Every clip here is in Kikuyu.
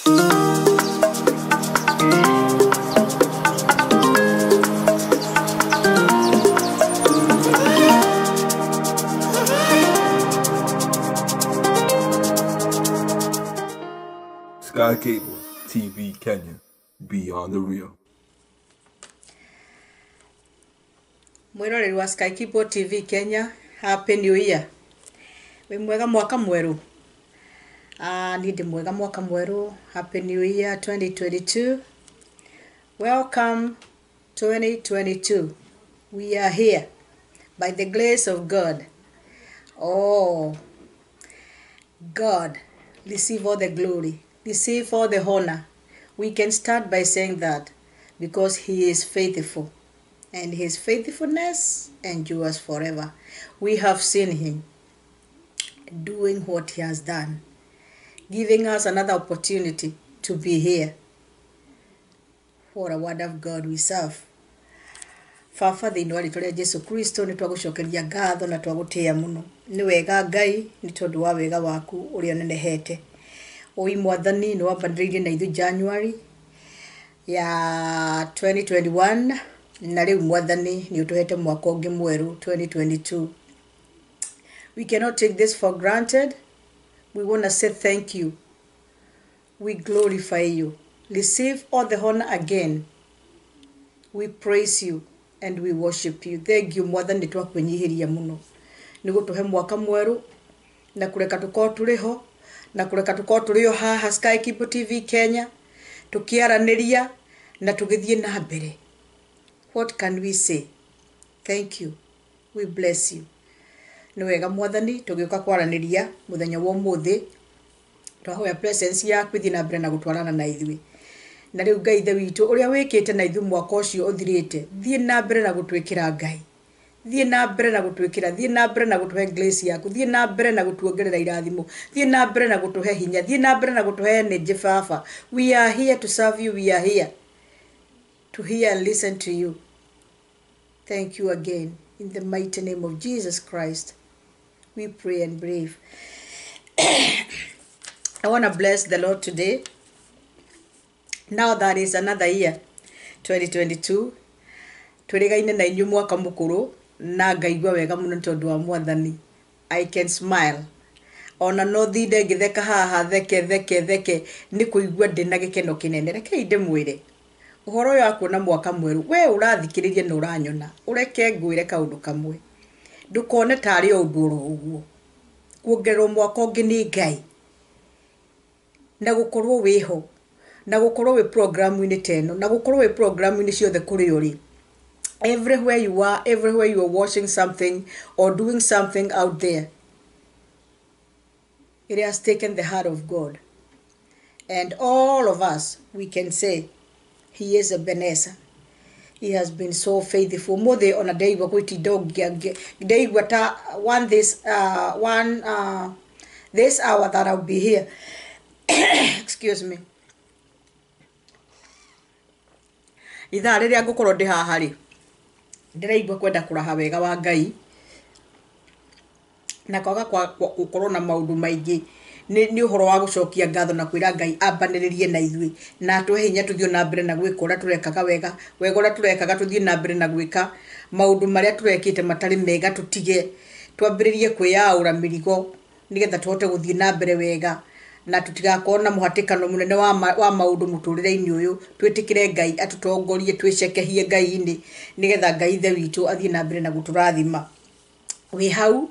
Sky Cable TV Kenya, beyond the real. Mwiroreri wa Sky Cable TV Kenya, Happy New Year. Wĩ mwega mwaka mwerũ. Niĩ ndĩ mwega mwaka mwerũ. Happy New Year 2022. Welcome 2022. We are here by the grace of God. Oh, God, receive all the glory, receive all the honor. We can start by saying that because He is faithful, and His faithfulness endures forever. We have seen Him doing what He has done, giving us another opportunity to be here. What a word of God we serve. Baba thĩinĩ wa rĩtwa rĩa Jesu Kristo nĩ twagũcokeria ngatho na twagũtĩĩa mũno. Nĩ wega Ngai nĩ tondũ wa wega waku ũrĩa ũnenehete. Oi Mwathani nĩ wambanĩrĩirie na ithuĩ January ya 2021 na rĩu Mwathani nĩ ũtũhete mwaka ũngĩ mwerũ 2022. We cannot take this for granted. We want to say thank you. We glorify you. Receive all the honor again. We praise you and we worship you. Thank you Mwathani twakwĩnyihĩria mũno nĩ gũtũhe mwaka mwerũ na kũreka tũkorwo tũrĩ ho na kũreka tũkorwo tũrĩ o haha Sky Cable TV Kenya tũkĩaranĩria na tũgĩthiĩ na mbere. What can we say? Thank you. We bless you. Nĩ wega Mwathani tũgĩũka kwaranĩria mũthenya wa ũmũthĩ twahoya presence yaku ĩthiĩ na mbere na gũtwarana na ithuĩ. Na rĩu Ngai ithe witũ ũrĩa wĩkĩte na ithuĩ mwaka ũcio ũthirĩte, thiĩ na mbere na gũtwĩkĩra Ngai, thiĩ na mbere na gũtwĩkĩra, thiĩ na mbere na gũtũhe grace yaku, thiĩ na mbere na gũtuongerera irathimo, thiĩ na mbere na gũtũhe hinya, thiĩ na mbere na gũtũhe energy. Baba, we are here to serve you, we are here to hear and listen to you. Thank you again. In the mighty name of Jesus Christ, we pray and believe. I want to bless the Lord today. Now that is another year, 2022. Twĩrĩgaine na inyuĩ mwaka mũkũrũ na ngaigua wega mũno nĩ tondũ wa Mwathani. I can smile. Ona no thinde ngĩtheka haha theke theke theke nĩ kũigua ndĩna gĩkeno kĩnene. Rekei ndĩmwĩre ũhoro ũyũ wa kuona mwaka mwerũ, we ũrathikĩrĩria na ũranyona, ũreke ngwĩre kaũndũ kamwe, ndũkone tarĩ o ũndũ oro ũguo. Kuongererwo mwaka ũngĩ nĩ Ngai na gũkorwo wĩho na gũkorwo wĩ programu-inĩ ta ĩno na gũkorwo wĩ programu-inĩ ciothe kũrĩa ũrĩ, everywhere you are, everywhere you are watching something or doing something out there, it has taken the heart of God. And all of us, we can say, He is Ebenezer. He has been so faithful. Mũthĩ ona ndaigua gwĩtinda ndaigua ta one this one this hour that I'll be here. Excuse me. Ithaa rĩrĩa ngũkorwo ndĩ haha rĩ, ndĩraigua kwenda kũraha wega wa Ngai na kwaga gũkorwo na maũndũ maingĩ nĩ ũhoro wa gũcokia ngatho na kwĩra Ngai ambanĩrĩrie na ithuĩ na atũhe hinya tũthiĩ na mbere na gwĩka ũrĩa tũrekaga wega, wega ũrĩa tũrekaga tũthiĩ na mbere na gwĩka maũndũ marĩa tũrekĩte matarĩ mega tũtige, twambĩrĩrie kwĩyaũra mĩrigo nĩgetha tũhote gũthiĩ na mbere wega na tũtigakorwo na mũhatĩkano mũnene wa maũndũ mũtũrĩre-inĩ ũyũ. Twĩtĩkĩre Ngai atũtongorie, twĩcekehie Ngai-inĩ nĩgetha Ngai ithe witũ athiĩ na mbere na gũtũrathima. Wĩ hau,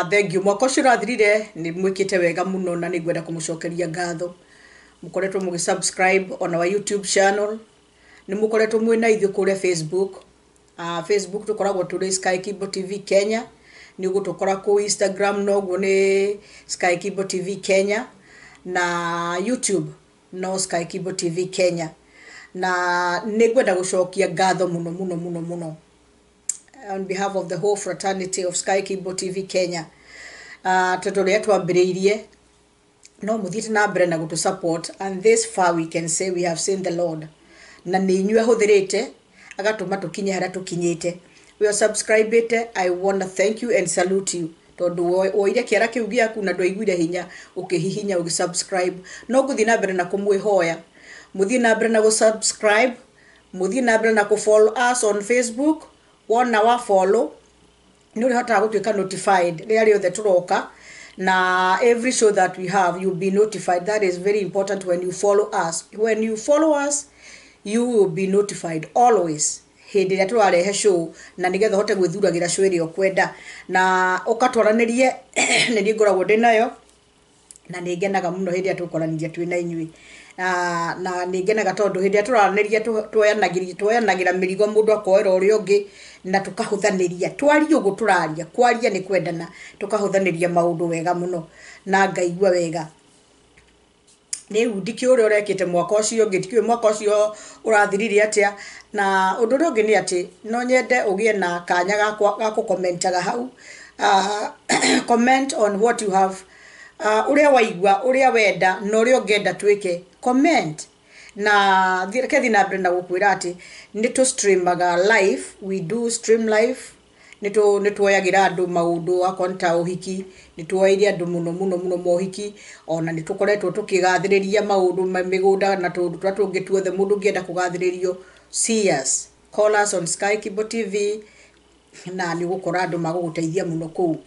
thank you. Mwaka ũcio ũrathirire nĩ mwĩkĩte wega mũno na nĩ ngwenda kũmũcokeria ngatho. Mũkoretwo mũgĩ subscribe on our YouTube channel, nĩ mũkoretwo mwĩ na ithuĩ kũrĩa Facebook. Facebook tũkoragwo tũrĩ Sky Cable TV Kenya, nĩ ũgũtũkora kũu Instagram noguo nĩ Sky Cable TV Kenya, na YouTube no Sky Cable TV Kenya. Na nĩ ngwenda gũcokia ngatho mũno mũno mũno mũno on behalf of the whole fraternity of Sky Cable TV Kenya. Tondũ rĩrĩa twambĩrĩirie no mũthiĩte na mbere na gũtũ support, and this far we can say we have seen the Lord. Na nĩ inyuĩ ahũthĩrĩte agatũma tũkinye harĩa tũkinyĩte. We are subscribed. I want to thank you and salute you. Tondu woire kĩara kĩu gĩaku na ndwaiguire hinya ũkĩhihinya ũgĩ-subscribe. No ngũthiĩ na mbere na kũmwĩhoya mũthiĩ na mbere na gũ-subscribe, mũthiĩ na mbere na kũ-follow us on Facebook. Wona wa follow nĩ ũrĩhotaga gũtuĩka notified rĩrĩa rĩothe tũroka na every show that we have, you'll be notified. That is very important when you follow us. When you follow us, you will be notified always hĩndĩ ĩrĩa tũrarehe show, na nĩgetha ũhote gwĩthuragĩra show ĩrĩa ũkwenda na ũkatwaranĩrie. Nĩ niĩ ngoragwo ndĩ nayo na nĩ ngenaga mũno hĩndĩ ĩrĩa tũkwaranĩria twĩ na inyuĩ, na nĩ ngenaga tondũ hĩndĩ ĩrĩa tũraranĩria tuoyanagĩra mĩrigo, mũndũ akoera ũrĩa ũngĩ na tũkahũthanĩria. Twaria ũguo tũraria, kwaria nĩ kwendana, tũkahũthanĩria maũndũ wega mũno na ngaigua wega. Rĩu ndikĩũĩ ũrĩa ũrekĩte mwaka ũcio ũngĩ, ndikĩũĩ mwaka ũcio ũrathirire atĩa. Na ũndũ ũrĩa ũngĩ nĩ atĩ no nyende ũgĩe na kanya ga gũkomentaga hau, comment on what you have, ũrĩa waigua, ũrĩa wenda na ũrĩa ũngĩenda twĩke, comment. Na reke thiĩ na mbere na gũkwĩra atĩ nĩ tũ streamaga live. We do stream live. Nĩ tuoyagĩra andũ maũndũ, akorwo nĩ ta ũhiki, nĩ tuoeire andũ mũno mũno mũno mohiki. Ona nĩ tũkoretwo tũkĩgathĩrĩria maũndũ ma mĩgũnda na tũũndũ tũrĩa tũngĩ tuothe. Mũndũ ũngĩenda kũgathĩrĩrio, see us, call us on Sky Kibo TV na nĩ ũgũkora andũ magũgũteithia mũno kũu.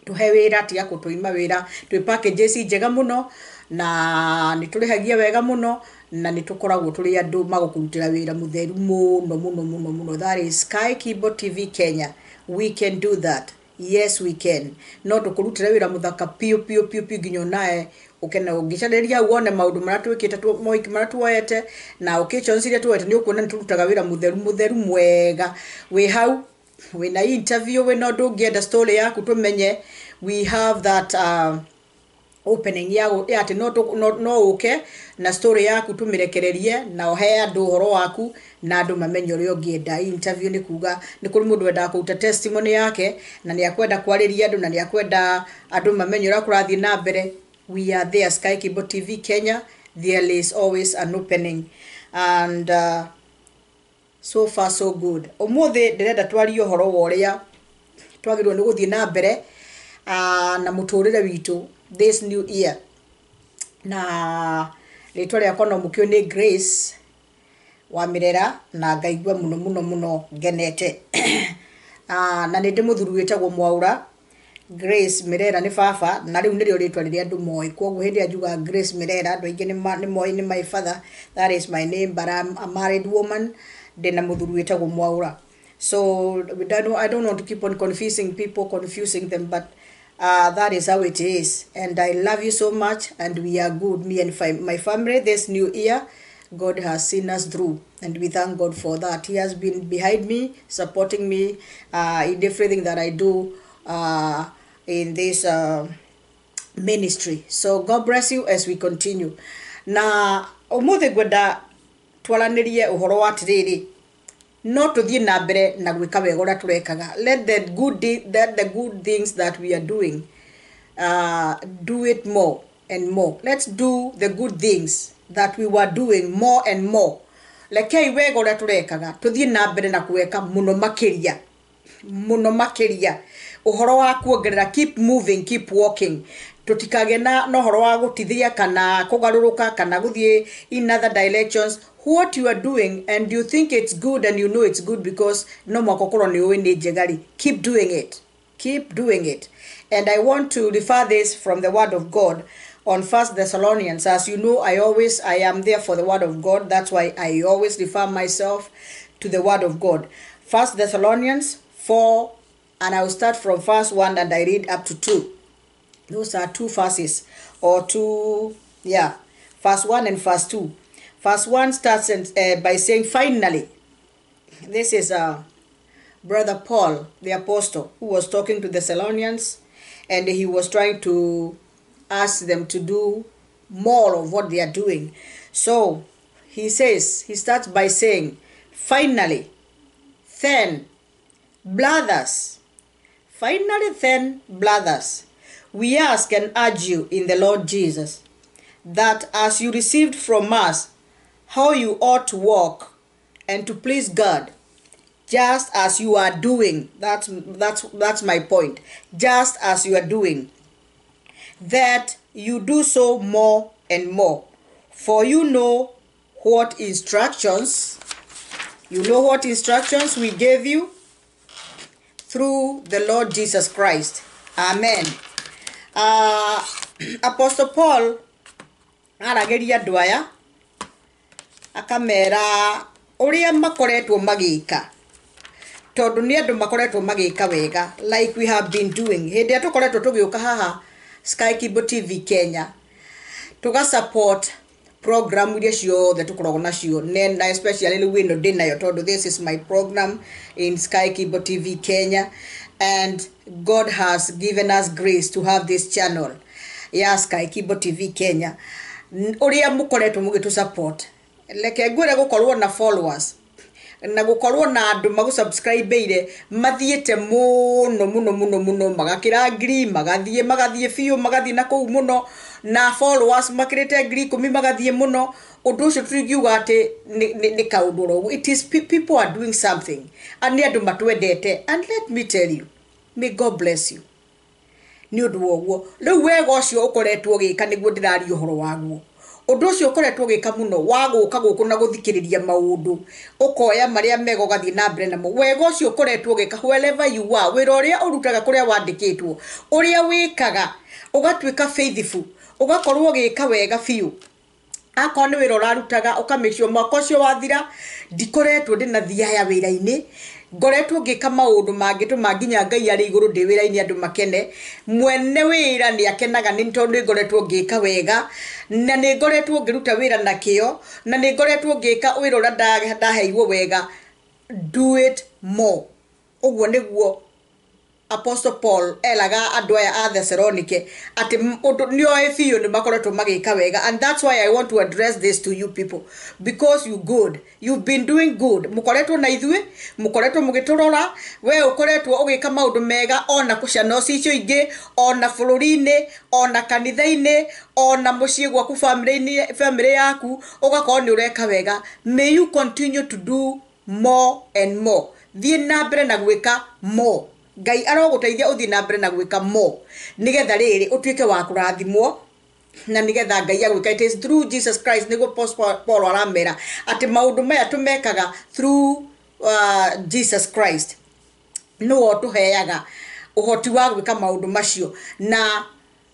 Tũhe wĩra, tiga gũtũima wĩra. Twĩ packages njega mũno na nĩ tũrĩhagia wega mũno na nĩ tũkoragwo tũrĩ andũ magũkũrutĩra wĩra mũtheru mũno mũno mũno mũno. That is Sky Kibo TV Kenya. We can do that. Yes, we can. No tũkũrutĩre wĩra mũthaka piũ piũ piũ piũ nginya onawe ũkene. Ũngĩcarĩria hau wone maũndũ marĩa twĩkĩte, mohiki marĩa tuoete na occasions iria tuoete, nĩ ũkuona nĩ tũrutaga wĩra mũtheru mũtheru mwega. Wĩ hau wĩna interview, wĩna ũndũ ũngĩenda story yaku tũmenye, we have that opening ya atĩ no ũke na story yaku tũmĩrekererie na ũhe andũ ũhoro waku na andũ mamenye ũrĩa ũngĩenda. Interview nĩ kuga nĩ kũrĩ mũndũ wendaga kũruta testimony yake na nĩ akwenda kwarĩria andũ na nĩ akwenda andũ mamenye ũrĩa kũrathiĩ na mbere. We are there, Sky Kibo TV Kenya. There is always an opening and so far so good. Ũmũthĩ ndĩrenda twarie ũhoro wa ũrĩa twagĩrĩirwo nĩ gũthiĩ na mbere na mũtũrĩre witũ this new year. Na rĩtwa rĩakwa no mũkĩũĩ nĩ Grace wa Mirera, na ngaigua mũno mũno mũno ngenete. Na nĩ ndĩ mũthuri wĩtagwo Mwaura. Grace Mirera nĩ baba na rĩu nĩrĩo rĩtwa rĩrĩa andũ moĩ. Koguo hĩndĩ ĩrĩa njugaga Grace Mirera, andũ aingĩ nĩ moĩ nĩ my father. That is my name, but I'm a married woman. Ndĩna mũthuri wĩtagwo Mwaura. So I don't want to keep on confusing people, confusing them, but that is how it is. And I love you so much, and we are good, me and my family. This new year, God has seen us through, and we thank God for that. He has been behind me, supporting me in everything that I do in this ministry. So God bless you as we continue. Na ũmũthĩ ngwenda twaranĩrie ũhoro wa atĩrĩrĩ, no tũthiĩ na mbere na gwĩka wega ũrĩa tũrekaga. Let the good things that we are doing, do it more and more. Let's do the good things that we were doing more and more. Rekei wega ũrĩa tũrekaga tũthiĩ na mbere na kuweka mũno makĩria, mũno makĩria. Ũhoro wa kuongerera, keep moving, keep walking. Tũtikagĩe na ũhoro wa gũtithia kana kũgarũrũka kana gũthiĩ in other directions. What you are doing and you think it's good and you know it's good, because no mwaka ũkorwo nĩ ũĩ nĩ njega rĩ, keep doing it, keep doing it. And I want to refer this from the word of God on First Thessalonians. As you know, I am there for the word of God. That's why I always refer myself to the word of God. First Thessalonians 4, and I will start from verse 1 and I read up to 2. Those are two verses, or two, yeah, verse 1 and verse 2. Verse 1 starts by saying, finally. This is Brother Paul, the apostle, who was talking to the Thessalonians, and he was trying to ask them to do more of what they are doing. So he starts by saying, finally, then, brothers, finally then, brothers, we ask and urge you in the Lord Jesus, that as you received from us how you ought to walk and to please God, Just as you are doing. That's my point. Just as you are doing, that you do so more and more. For you know what instructions, you know what instructions we gave you through the Lord Jesus Christ. Amen. Apostle Paul aragĩria andũ aya akamera ũrĩa makoretwo magĩka, tondũ nĩ andũ makoretwo magĩka wega, like we have been doing. Hĩndĩ ĩrĩa tũkoretwo tũgĩũka haha Sky Cable TV Kenya, tũga support program iria ciothe tũkoragwo nacio, na especially rĩu ĩno ndĩ nayo, tondũ this is my program in Sky Cable TV Kenya, and God has given us grace to have this channel ya Sky Cable TV Kenya. Ũrĩa mũkoretwo mũgĩtũ support, reke ngwĩre, gũkorwo na followers na gũkorwo na andũ magũsubscribeire mathiĩte mũno mũno mũno mũno, magakĩra ngiri, magathiĩ magathiĩ biũ, magathiĩ na kũu mũno, na followers makĩrĩte 10,000, magathiĩ mũno. Ũndũ ũcio tũtingiuga atĩ nĩ kaũndũ oro ũguo. It is people are doing something, and nĩ andũ matwendete. And let me tell you, may God bless you nĩ ũndũ wa ũguo. Rĩu wega ũcio ũkoretwo ũgĩka, nĩguo ndĩraria ũhoro waguo. Ũndũ ũcio ũkoretwo ũgĩka mũno wa gũka gũkũ na gũthikĩrĩria maũndũ, ũkoya marĩa mega, ũgathiĩ na mbere namo. Wega ũcio ũkoretwo ũgĩka wherever you are, wĩra ũrĩa ũrutaga, kũrĩa wandĩkĩtwo, ũrĩa wĩkaga, ũgatuĩka faithful, ũgakorwo ũgĩka wega biũ. Akorwo nĩ wĩra ũrarutaga, ũkamake mwaka ũcio wathira, ndikoretwo ndĩna thiaya wĩra-inĩ, ngoretwo ngĩka maũndũ mangĩtũma nginya Ngai arĩ igũrũ ndĩ wĩra-inĩ andũ makene. Mwene wĩra nĩ akenaga nĩ tondũ nĩ ngoretwo ngĩka wega, na nĩ ngoretwo ngĩruta wĩra na kĩo, na nĩ ngoretwo ngĩka wĩra ũrĩa ndaheirwo wega. Do it more. Ũguo nĩguo Apostle Paul eraga andũ aya a Thessalonike, atĩ ũndũ nĩoĩ biũ nĩ makoretwo magĩka wega. And that's why I want to address this to you people, because you good, you've been doing good. Mũkoretwo na ithuĩ, mũkoretwo mũgĩtũrora, we ũkoretwo ũgĩka maũndũ mega, ona kũ icio ingĩ, ona bũrũri-inĩ, ona kanitha-inĩ, ona mũciĩ gwaku, family-inĩ, family yaku, ũgakorwo nĩ ũreka wega. May you continue to do more and more. Thiĩ na mbere na gwĩka more. Ngai arogũteithia ũthiĩ na mbere na gwĩka more, nĩgetha rĩrĩ ũtuĩke wa kũrathimwo, na nĩgetha Ngai agwĩka. It is through Jesus Christ, nĩguo Paul aramera atĩ maũndũ maya tũmekaga through Jesus Christ, nĩwe ũtũheaga ũhoti wa gwĩka maũndũ macio. Na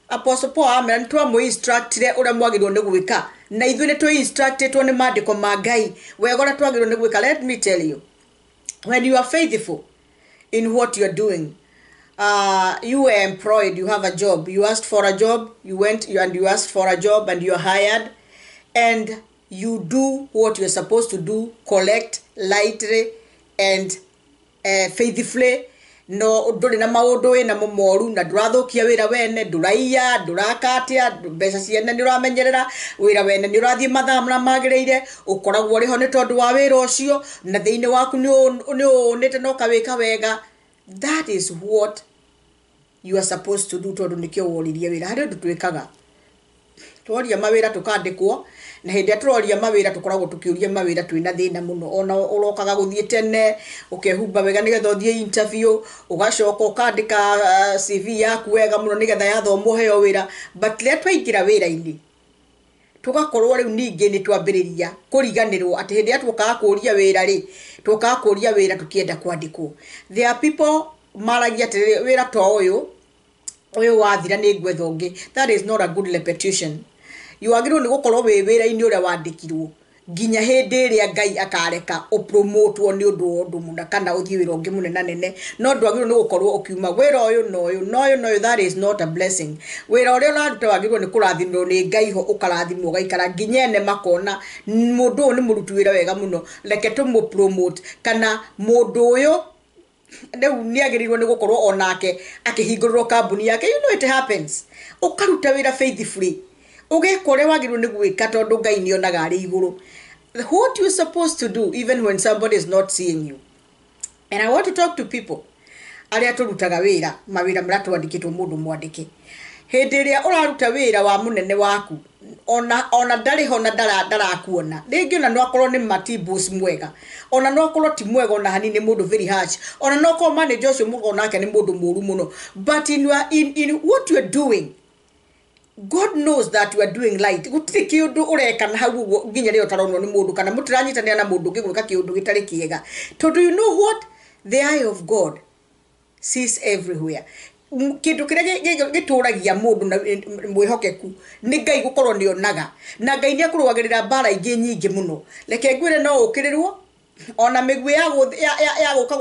Apostle Paul amera nĩ twamũ instructire ũrĩa mwagĩrĩirwo nĩ gwĩka, na ithuĩ nĩ twĩ instructĩtwo nĩ maandĩko ma Ngai wega ũrĩa twagĩrĩirwo nĩ gwĩka. Let me tell you, when you are faithful in what you're doing, you were employed, you have a job, you asked for a job, you went and you asked for a job and you're hired, and you do what you're supposed to do, collect lightly and faithfully, no ndũrĩ na maũndũ wĩnamo moru, na ndũrathũkia wĩra wene, ndũraiya, ndũraka atĩa, mbeca ciene nĩ ũramenyerera, wĩra wene nĩ ũrathiĩ mathaa marĩa magĩrĩire, ũkoragwo ũrĩ ho nĩ tondũ wa wĩra ũcio, na thĩinĩ waku nĩ ũnĩte na ũkawĩka wega. That is what you are supposed to do, tondũ nĩkĩo woririe wĩra. Harĩ ũndũ twĩkaga, tworia mawĩra tũkandĩkwo, na hĩndĩ ĩrĩa tũroria mawĩra, tũkoragwo tũkĩũria mawĩra twĩna thĩna mũno. Ona ũrokaga gũthiĩ tene, ũkehumba wega nĩgetha ũthiĩ interview, ũgacoka ũkandĩka CV yaku wega mũno nĩgetha yathomwo heo wĩra. But rĩrĩa twaingĩra wĩra-inĩ, tũgakorwo rĩu ningĩ nĩ twambĩrĩria kũriganĩrwo atĩ hĩndĩ ĩrĩa twokaga kũria wĩra rĩ, twokaga kũria wĩra tũkĩenda kwandĩkwo. There are people maragia atĩrĩrĩ, wĩra to ũyũ ũyũ wathira nĩ ngwetha ũngĩ. That is not a good repetition. You wagĩrĩirwo nĩ gũkorwo wĩ wĩra-inĩ ũrĩa wandĩkirwo nginya hĩndĩ ĩrĩa Ngai akareka ũpromotwo nĩ ũndũ wa ũndũ mũna, kana ũthiĩ wĩra ũngĩ mũnenanene, no ndwagĩrĩirwo nĩ gũkorwo ũkiuma wĩra ũyũ na ũyũ na ũyũ na ũyũ. That is not a blessing. Wĩra ũrĩa ũraruta wagĩrĩirwo nĩ kũrathimwo nĩ Ngai ho, ũkarathimwo, ũgaikara nginya ene makona mũndũ ũyũ nĩ mũruti wĩra wega mũno, reke tũmũ promote, kana mũndũ ũyũ rĩu nĩ agĩrĩirwo nĩ gũkorwo onake akĩhingũrĩrwo kambuni yake. You know it happens. Ũkaruta wĩra faithfully, ũgeka ũrĩa wagĩrĩirwo nĩ gwĩka, tondũ Ngai nĩ onaga arĩ igũrũ what you supposed to do, even when somebody is not seeing you. And I want to talk to people arĩa tũrutaga wĩra, mawĩra marĩa twandĩkĩtwo mũndũ mwandĩke. Hĩndĩ ĩrĩa ũraruta wĩra wa mũnene waku, Ona ndarĩ ho na ndarakuona. Rĩngĩ ona no akorwo nĩ mati boss mwega, ona no akorwo ti mwega ona hanini, nĩ mũndũ very harsh, ona no akorwo manager ũcio mũkorwo nake nĩ mũndũ mũru mũno, but in what you are doing, God knows that you are doing right. Gũtirĩ kĩũndũ ũreka na hau ũguo nginya rĩrĩa ũtaronwo nĩ mũndũ kana mũtiranyitanĩra na mũndũ ũngĩ gwĩka kĩũndũ gĩtarĩ kĩega, tondũ you know what, the eye of God sees everywhere. Kĩndũ kĩrĩa gĩtũragia mũndũ na mwĩhokeku nĩ Ngai gũkorwo nĩ onaga, na Ngai nĩ akũrũagĩrĩra mbara ingĩ nyingĩ mũno. Reke ngwĩre, no ũkĩrĩrwo ona mĩguĩ ya gũka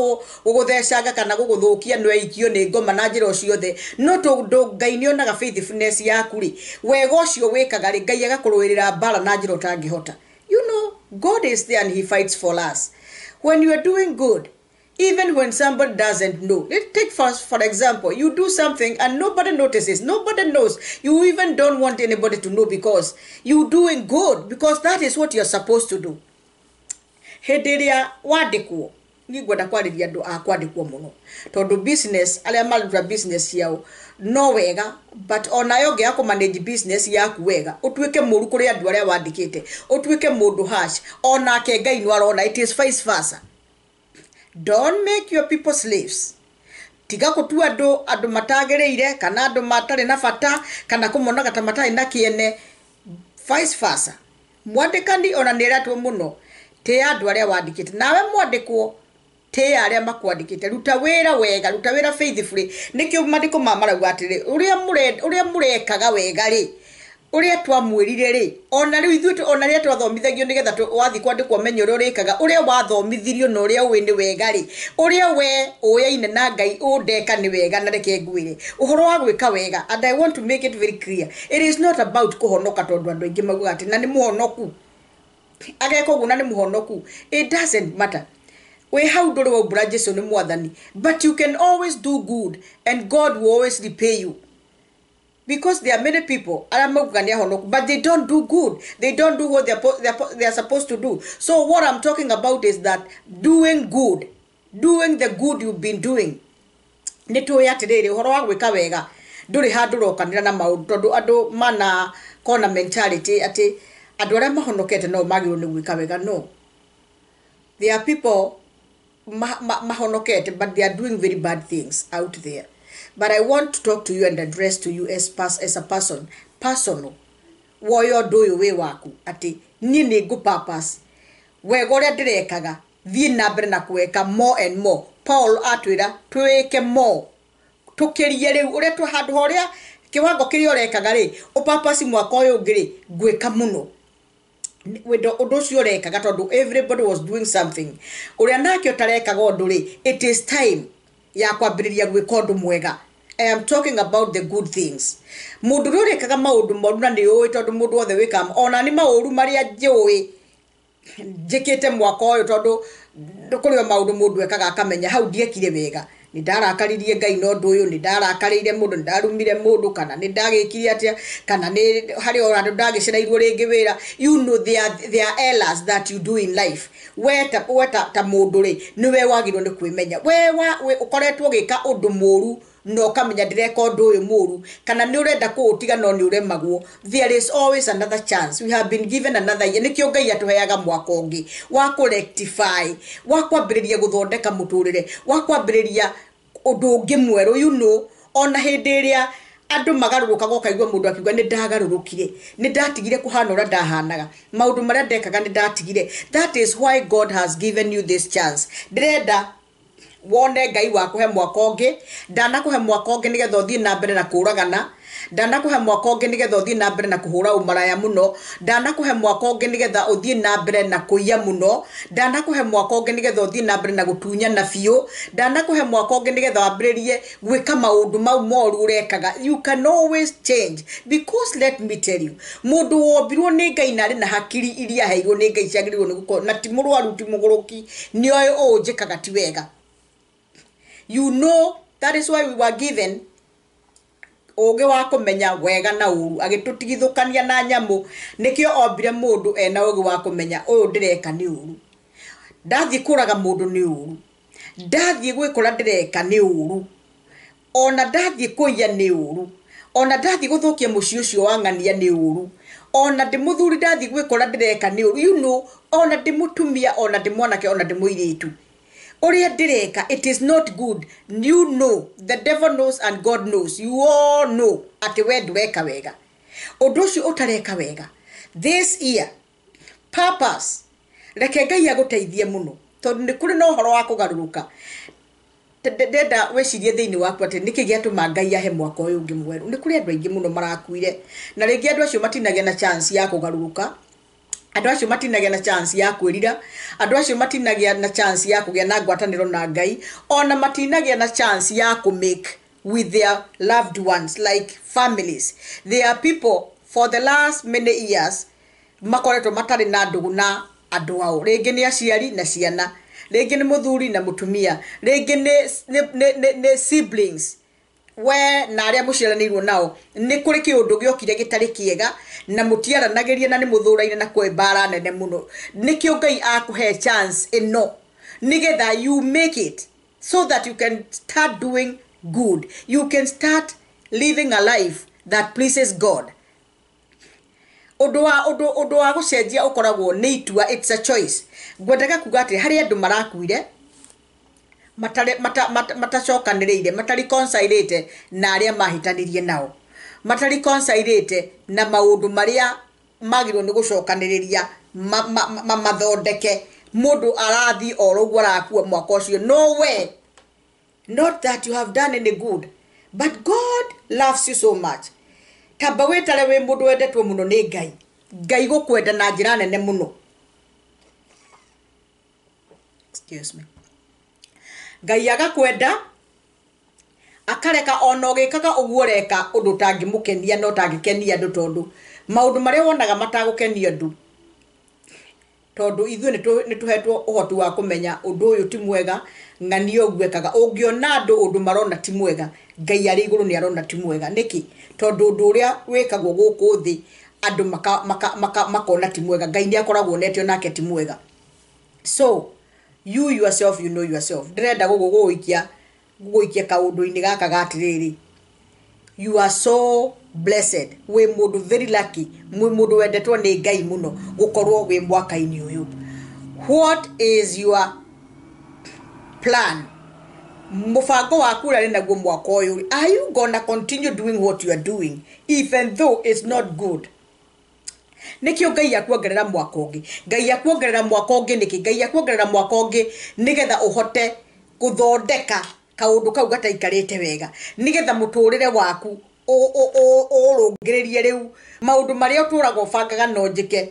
gũgũthecanga kana gũgũthũkia no ĩikio nĩ ngoma na njĩra o ciothe, no tondũ Ngai nĩ onaga faithfulness yaku rĩ, wega ũcio wĩkaga rĩ, Ngai agakũrũĩrĩra mbara na njĩra ũtangĩhota. You know, God is there and he fights for us. When you are doing good, even when somebody doesn't know. Let's take for example, you do something and nobody notices, nobody knows. You even don't want anybody to know because you're doing good, because that is what you're supposed to do. Hĩndĩ ĩrĩa wandĩkwo, niĩ ngwenda kwarĩria andũ a kwandĩkwo mũno, tondũ business, arĩa maruta business ciao no wega, but onayo ũngĩaga kũ manage business yaku wega, ũtuĩke mũru kũrĩ andũ arĩa wandĩkĩte, ũtuĩke mũndũ harsh, onake Ngai nĩ arona. It is vice versa. Don't make your people slaves. Tiga gũtua andũ matagĩrĩire kana andũ matarĩ na bata kana kũmonaga ta matarĩ na kĩene. Vice versa, mwandĩkani ona nĩ eretwo mũno, tĩa andũ arĩa wandĩkĩte, nawe mwandĩkwo tĩa arĩa makwandĩkĩte. Ruta wĩra wega, ruta wĩra faithfully. Nĩkĩo mandĩko ma marauga atĩrĩ, ũrĩa mũrekaga wega rĩ, ũrĩa twamwĩrire rĩ, ona rĩu ithuĩ ona rĩrĩa twathomithagio nĩgetha wathiĩ kwandĩkwo menye ũrĩa ũrĩkaga, ũrĩa wathomithirio na ũrĩa ũĩ nĩ wega rĩ, ũrĩa we ũyaine na Ngai ũndeka nĩ wega. Na reke ngwĩre ũhoro wa gwĩka wega, and I want to make it very clear, it is not about kũhonoka, tondũ andũ aingĩ maugaga atĩ na nĩ mũhonoku, ageka ũguo na nĩ mũhonoku. It doesn't matter. Wĩ hau ndũrĩ waumbũra Jesu nĩ mwathani, but you can always do good and God will always repay you, because there are many people arĩa maugaga nĩ ahonoku, but they don't do good, they don't do what they are supposed to do. So what I'm talking about is that doing good, doing the good you've been doing. Nĩ tũĩ atĩrĩrĩ, ũhoro wa gwĩka wega ndũrĩ handũ ũrokanĩra na maũndũ, tondũ andũ mana kona mentality atĩ andũ arĩa mahonokete no magĩrĩirwo nĩ gwĩka wega. No there are people mahonokete, but they are doing very bad things out there. But I want to talk to you and address to you as a person, personal. Woyo ũndũ ũyũ wĩ waku atĩ niĩ nĩ ngũ purpose wega ũrĩa ndĩrekaga, thiĩ na mbere na kweka more and more. Paul atwĩra twĩke more, tũkĩrie rĩu ũrĩa tũ handũ horĩa kĩwango kĩrĩa ũrekaga rĩ, ũpapasi mwaka ũyũ ũngĩ rĩ, ngwĩka mũno wendo ũndũ ũcio ũrekaga, tondũ everybody was doing something. Ũrĩa nake ũtarekaga ũndũ rĩ, it is time ya kwambĩrĩria gwĩka ũndũ mwega. I am talking about the good things. Mũndũ ũrĩa ũrekaga maũndũ moru na nĩ ũĩ, tondũ mũndũ wothe wĩkaga ona nĩ maũru marĩa njũĩ njĩkĩte mwaka ũyũ, tondũ kũrĩ o maũndũ mũndũ ekaga akamenya hau ndiekire wega, nĩ ndarakaririe Ngai na ũndũ ũyũ, nĩ ndarakarĩire mũndũ, nĩ ndarumire mũndũ, kana nĩ ndagĩkire atĩa, kana nĩ harĩ o handũ ndagĩcereirwo rĩngĩ wĩra. You know, there are errors that you do in life. We ta mũndũ rĩ, nĩwe wagĩrĩirwo nĩ kwĩmenya we ũkoretwo ũgĩka ũndũ mũru na ũkamenya ndĩreka ũndũ ũyũ mũru, kana nĩ ũrenda kũũtiga no nĩ ũremagwo. There is always another chance. We have been given another year. Nĩkĩo Ngai atũheaga mwaka ũngĩ wa kũ rectify, wa kwambĩrĩria gũthondeka mũtũrĩre, wa kwambĩrĩria ũndũ ũngĩ mwerũ. You know, ona hĩndĩ ĩrĩa andũ magarũrũkaga, ũkaigua mũndũ akiuga nĩ ndagarũrũkire, nĩ ndatigire kũhana ũrĩa ndahanaga, maũndũ marĩa ndekaga nĩ ndatigire. That is why God has given you this chance. Ndĩrenda wone Ngai wakũhe mwaka ũngĩ. Ndanakũhe mwaka ũngĩ nĩgetha ũthiĩ na mbere na kũragana, ndanakũhe mwaka ũngĩ nĩgetha ũthiĩ na mbere na kũhũra ũmaraya mũno, ndanakũhe mwaka ũngĩ nĩgetha ũthiĩ na mbere na kũiya mũno, ndanakũhe mwaka ũngĩ nĩgetha ũthiĩ na mbere na gũtunyana biũ, ndanakũhe mwaka ũngĩ nĩgetha wambĩrĩrie gwĩka maũndũ mau moru ũrekaga. You can always change, because let me tell you, mũndũ wombirwo nĩ Ngai na arĩ na hakiri iria aheirwo nĩ Ngai ciagĩrĩirwo nĩ gũkorwo na ti mũrwaru, ti mũgũrũki, nĩoĩ ũũ njĩkaga ti wega. You know, that is why we were given ũgĩ wa kũmenya wega na ũru, agĩtũtigithũkania na nyamũ. Nĩkĩo ombire mũndũ ena ũgĩ wa kũmenya ũyũ ndĩreka nĩ ũru, ndathiĩ kũraga mũndũ nĩ ũru, ndathiĩ gwĩkora ndĩreka nĩ ũru, ona ndathiĩ kũiya nĩ ũru, ona ndathiĩ gũthũkia mũciĩ ũcio wa ng'ania nĩ ũru. Ona ndĩ mũthuri ndathiĩ gwĩkora ndĩreka nĩ ũru, you know, ona ndĩ mũtumia, ona ndĩ mwanake, ona ndĩ mũirĩtu, ũrĩa ndĩreka, it is not good. You know, the devil knows and God knows, you all know atĩ we ndũreka wega. Ũndũ ũcio ũtareka wega this year, purpose, reke Ngai agũteithie mũno, tondũ nĩ kũrĩ na ũhoro wa kũgarũrũka. Ndenda wĩcirie thĩinĩ waku atĩ nĩkĩ gĩatũma Ngai ahe mwaka ũyũ ũngĩ mwerũ. Nĩ kũrĩ andũ aingĩ mũno marakuire, na rĩngĩ andũ acio matinagĩa na chance ya kũgarũrũka, andũ acio matinagĩa na chance ya kwĩrira, andũ acio matinagĩa na chance ya kũgĩa na ngwatanĩro na Ngai, ona matinagĩa na chance ya kũ make with their loved ones, like families. There are people for the last many years makoretwo matarĩ na ndũgũ na andũ ao, rĩngĩ nĩ aciari na ciana, rĩngĩ nĩ mũthuri na mũtumia, rĩngĩ nĩ siblings, we na arĩa mũciaranĩirwo nao. Nĩ kũrĩ kĩũndũ gĩokire gĩtarĩ kĩega na mũtiaranagĩria na nĩ mũthũraine na kwĩ mbara nene mũno. Nĩkĩo Ngai akũhe chance ĩno, nĩgetha you make it so that you can start doing good, you can start living a life that pleases God. Ũndũ wa gũcenjia ũkoragwo nĩ itua, it's a choice. Ngwendaga kuga atĩ harĩ andũ marakuire matacokanĩrĩire, matareconcilĩte na arĩa mahĩtanĩrie nao, matareconcilĩte na maũndũ marĩa magĩrĩirwo nĩ gũcokanĩrĩria mathondeke. Mũndũ arathiĩ oro ũguo, arakua mwaka ũcio. No we, not that you have done any good, but God loves you so much. Tamba wĩtare wĩ mũndũ wendetwo mũno nĩ Ngai. Ngai gũkwenda na njĩra nene mũno. Excuse me. Ngai agakwenda, akareka ona ũgĩkaga ũguo ũreka ũndũ ũtangĩmũkenia na ũtangĩkenia andũ, tondũ maũndũ marĩa wonaga matagũkenia andũ, tondũ ithuĩ nĩ tũhetwo ũhoti wa kũmenya ũndũ ũyũ ti mwega, ng'ania ũguo ekaga. Ũngĩona andũ ũndũ marona ti mwega, Ngai arĩ igũrũ nĩ arona ti mwega. Nĩkĩ? Tondũ ũndũ ũrĩa wĩkagwo gũkũ thĩ andũ makona ti mwega, Ngai nĩ akoragwo onete onake ti mwega. So you yourself, you know yourself. Ndĩrenda gũgũikia kaũndũ-inĩ gaka ga atĩrĩrĩ, you are so blessed. Wĩ mũndũ very lucky, mwĩ mũndũ wendetwo nĩ Ngai mũno gũkorwo wĩ mwaka-inĩ ũyũ. What is your plan? Mũbango waku ũrĩa wĩ naguo mwaka ũyũ, are you gonna continue doing what you are doing even though it's not good? Nĩkĩo Ngai akuongerera mwaka ũngĩ. Ngai akuongerera mwaka ũngĩ nĩkĩ? Ngai akuongerera mwaka ũngĩ nĩgetha ũhote gũthondeka kaũndũ kau gataikarĩte wega, nĩgetha mũtũrĩre waku ũrũngĩrĩrie. Rĩu maũndũ marĩa ũtũraga ũbangaga no njĩke,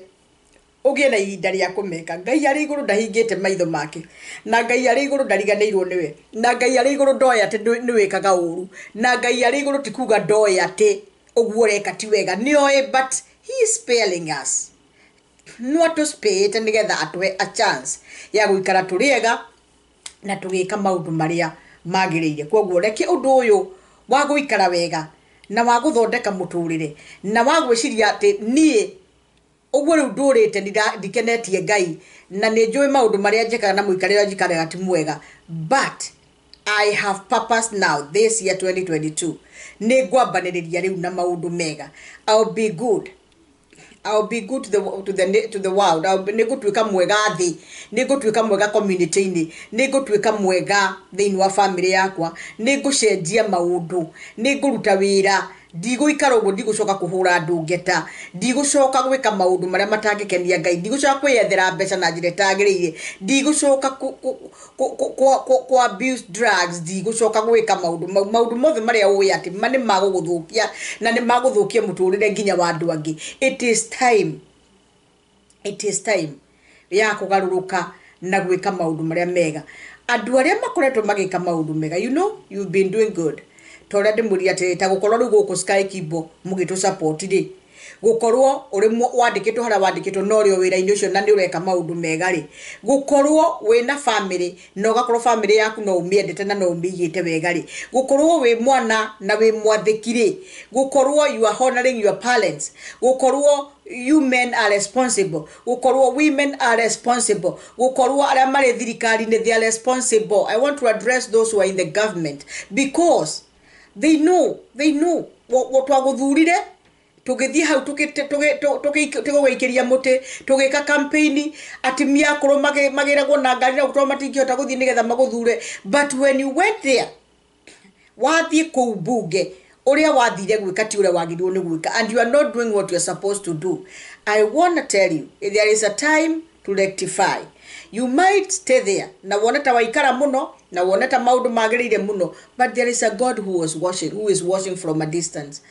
ũgĩe na ihinda rĩa kũmeka. Ngai arĩ igũrũ ndahingĩte maitho make, na Ngai arĩ igũrũ ndariganĩirwo nĩwe, na Ngai arĩ igũrũ ndoĩ atĩ nĩ wĩkaga ũru, na Ngai arĩ igũrũ ti kuga ndoĩ atĩ ũguo ũreka ti wega, nĩoĩ, but he is sparing us. No atũspĩĩte nĩgetha atũhe a chance ya gũikara tũrĩ ega na tũgĩka maũndũ marĩa magĩrĩire. Koguo reke ũndũ ũyũ wa gũikara wega na wa gũthondeka mũtũrĩre na wa gwĩciria atĩ niĩ ũguo rĩu ndũrĩte ndikenetie Ngai, na nĩ njũĩ maũndũ marĩa njĩkaga na mũikarĩre njikaraga ti mwega, but I have purpose now. This year 2022 nĩ ngwambanĩrĩria rĩu na maũndũ mega. I'll be good, I'll be good to the world. Nĩ ngũtuĩka mwega thĩ, nĩ ngũtuĩka mwega community-inĩ, nĩ ngũtuĩka mwega thĩinĩ wa family yakwa, nĩ ngũcenjia maũndũ, nĩ ngũruta wĩra, ndigũikara ũguo, ndigũcoka kũhũra andũ ngeta, ndigũcoka gwĩka maũndũ marĩa matangĩkenia Ngai, ndigũcoka kwĩyethera mbeca na njĩra ĩtagĩrĩire, ndigũcoka ku abuse drugs, ndigũcoka gwĩka maũndũ mau, maũndũ mothe marĩa ũĩ atĩ ma nĩ magũgũthũkia na nĩ magũthũkia mũtũrĩre nginya wa andũ angĩ. It is time, it is time ya kũgarũrũka na gwĩka maũndũ marĩa mega. Andũ arĩa makoretwo magĩka maũndũ mega, you know you've been doing good. Ta ũrĩa ndĩmwĩrire atĩrĩ, ta gũkorwo rĩu gũkũ Sky Kibo mũgĩtũ support rĩ, gũkorwo ũrĩ wandĩkĩtwo harĩa wandĩkĩtwo na ũrĩ o wĩra-inĩ ũcio na nĩ ũreka maũndũ mega rĩ, gũkorwo wĩna family na ũgakorwo family yaku no ũmĩendete na no ũmĩigĩte wega rĩ, gũkorwo wĩ mwana na wĩ mwathĩki rĩ, gũkorwo you are honoring your parents, gũkorwo you men are responsible, gũkorwo women are responsible, gũkorwo arĩa marĩ thirikari-inĩ, they are responsible. I want to address those who are in the government because they know twagũthurire. Tũgĩthiĩ hau tũgĩikĩria mũtĩ, tũgĩka campaign, atimia akũrũ magĩragwo na ngari na gũkorwo matingĩhota gũthiĩ nĩgetha magũthure. But when you went there, wathiĩ kũu bunge, ũrĩa wathire gwĩka ti ũrĩa wagĩrĩirwo nĩ gwĩka, and you are not doing what you are supposed to do. I want to tell you, there is a time to rectify. You might stay there na wone ta waikara mũno na wone ta maũndũ magĩrĩire mũno, but there is a God who was watching, who is watching from a distance.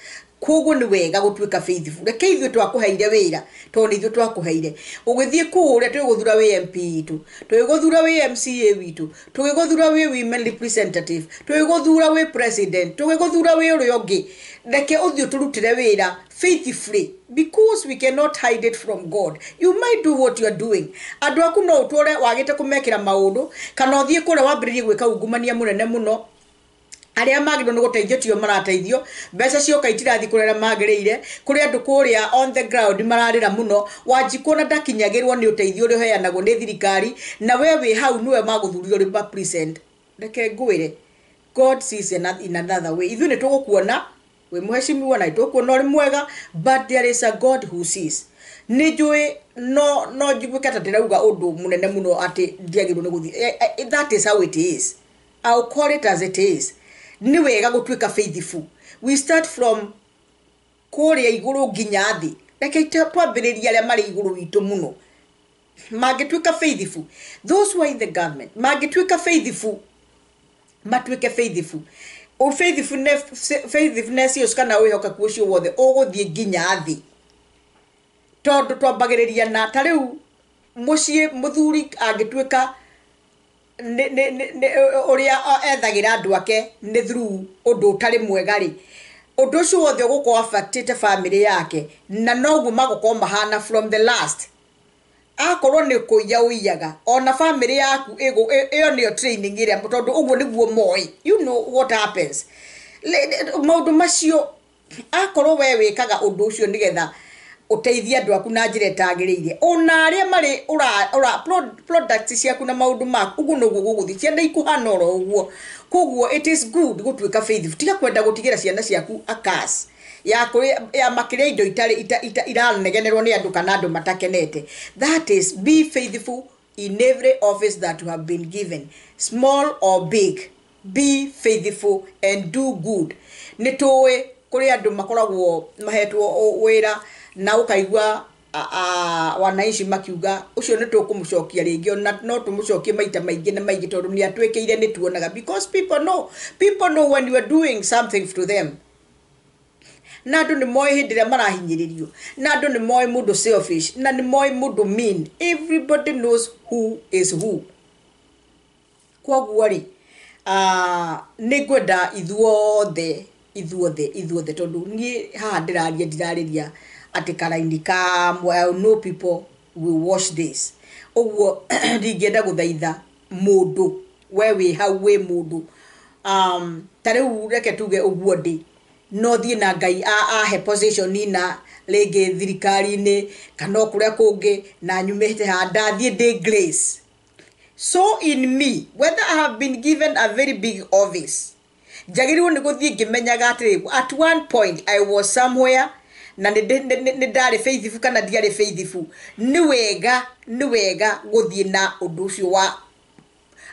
Koguo nĩ wega gũtuĩka faithful. Reke ithuĩ twakũheire wĩra, tondũ nĩ ithuĩ twakũheire. Ũgĩthiĩ kũrĩa twĩgũthura wĩ MP witũ, twĩgũthura wĩ MCA witũ, twĩgũthura wĩ women representative, twĩgũthura wĩ president, twĩgũthura wĩ ũrĩa ũngĩ. Reke ũthiĩ ũtũrutĩre wĩra faithfully, because we cannot hide it from God. You might do what you are doing. Andũ aku no ũtũre wagĩte kũmekĩra maũndũ, kana ũthiĩ kũrĩa wambĩrĩrie gwĩka ungumania mũnene mũno. Arĩa magĩrĩirwo nĩ gũteithio tio marateithio, mbeca cioka itirathiĩ kũrĩa magĩrĩire, kũrĩ andũ kũrĩa on the ground mararĩra mũno. Wanjikũ na ndakinyagĩrwo nĩ ũteithio ũrĩa ũheanagwo nĩ thirikari, na we wĩ hau nĩwe magũthurire ũrĩ present. Reke ngwĩre, God sees in another way. Ithuĩ nĩ tũgũkuona wĩ mũheshimiwa na nĩ tũgũkuona ũrĩ mwega, but there is a God who sees. Nĩ njũĩ no njiguĩke ta ndĩrauga ũndũ mũnene mũno atĩ ndiagĩrĩirwo nĩ gũthiĩ. That is how it is. I'll call it as it is. Nĩ wega gũtuĩka faithful. We start from kũrĩa igũrũ nginya thĩ. Reke twambĩrĩrie arĩa marĩ igũrũ witũ mũno. Mangĩtuĩka faithful, those who are in the government, mangĩtuĩka faithful, matuĩke faithful. O faithfulness ũcio kana wĩhokeku ũcio wothe ũgũthiĩ nginya thĩ. Tondũ twambagĩrĩria na ta rĩu mũciĩ mũthuri angĩtuĩka ũrĩa ethagĩra andũ ake nĩ through ũndũ ũtarĩ mwega rĩ, ũndũ ũcio wothe ũgũkorwo affectĩte family yake, na noguo magũkorwo mahana from the last. Akorwo nĩ kũiya ũiyaga, ona family yaku ĩyo nĩyo training ĩrĩa, tondũ ũguo nĩguo moĩ. You know what happens. Maũndũ macio, akorwo we wĩkaga ũndũ ũcio nĩgetha ũteithie andũ aku na njĩra ĩtagĩrĩire, ona arĩa marĩ ũra products ciaku na maũndũ maku, ũguo noguo gũgũthiĩ, ciana ikũhana oro ũguo. Koguo it is good gũtuĩka faithful. Tiga kwenda gũtigĩra ciana ciaku a curse ya kũrĩa, ya makĩrĩa indo itarĩ, iranegenerwo nĩ andũ kana andũ matakenete. That is, be faithful in every office that you have been given, small or big. Be faithful and do good. Nĩ tũĩ kũrĩ andũ makoragwo mahetwo wĩra na ũkaigua wananchi makiuga ũcio nĩ tũkũmũcokia rĩngĩ, ona no tũmũcokie maita maingĩ na maingĩ tondũ nĩ atwĩkĩire, nĩ tuonaga, because people know when you are doing something to them. Na andũ nĩ moĩ hĩndĩ ĩrĩa marahinyĩrĩrio, na andũ nĩ moĩ mũndũ selfish, na nĩ moĩ mũndũ mean. Everybody knows who is who. Koguo rĩ, nĩ ngwenda ithuothe, ithuothe, ithuothe, tondũ niĩ haha ndĩraria, ndirarĩria atĩ karaini kamwe. I know people will watch this. Ũguo ndingĩenda gũthaitha mũndũ, we wĩ hau wĩ mũndũ, ta rĩu reke tuge ũguo ndĩ, no thiĩ na Ngai ahe position na rĩngĩ thirikari-inĩ kana o kũrĩa kũngĩ, na nyumĩte haha ndathiĩ ndĩ Grace. So in me, whether I have been given a very big office, njagĩrĩirwo nĩ gũthiĩ ngĩmenyaga atĩrĩ, at one point I was somewhere na nĩ ndarĩ faithful kana ndiarĩ faithful. Nĩ wega, nĩ wega gũthiĩ na ũndũ ũcio wa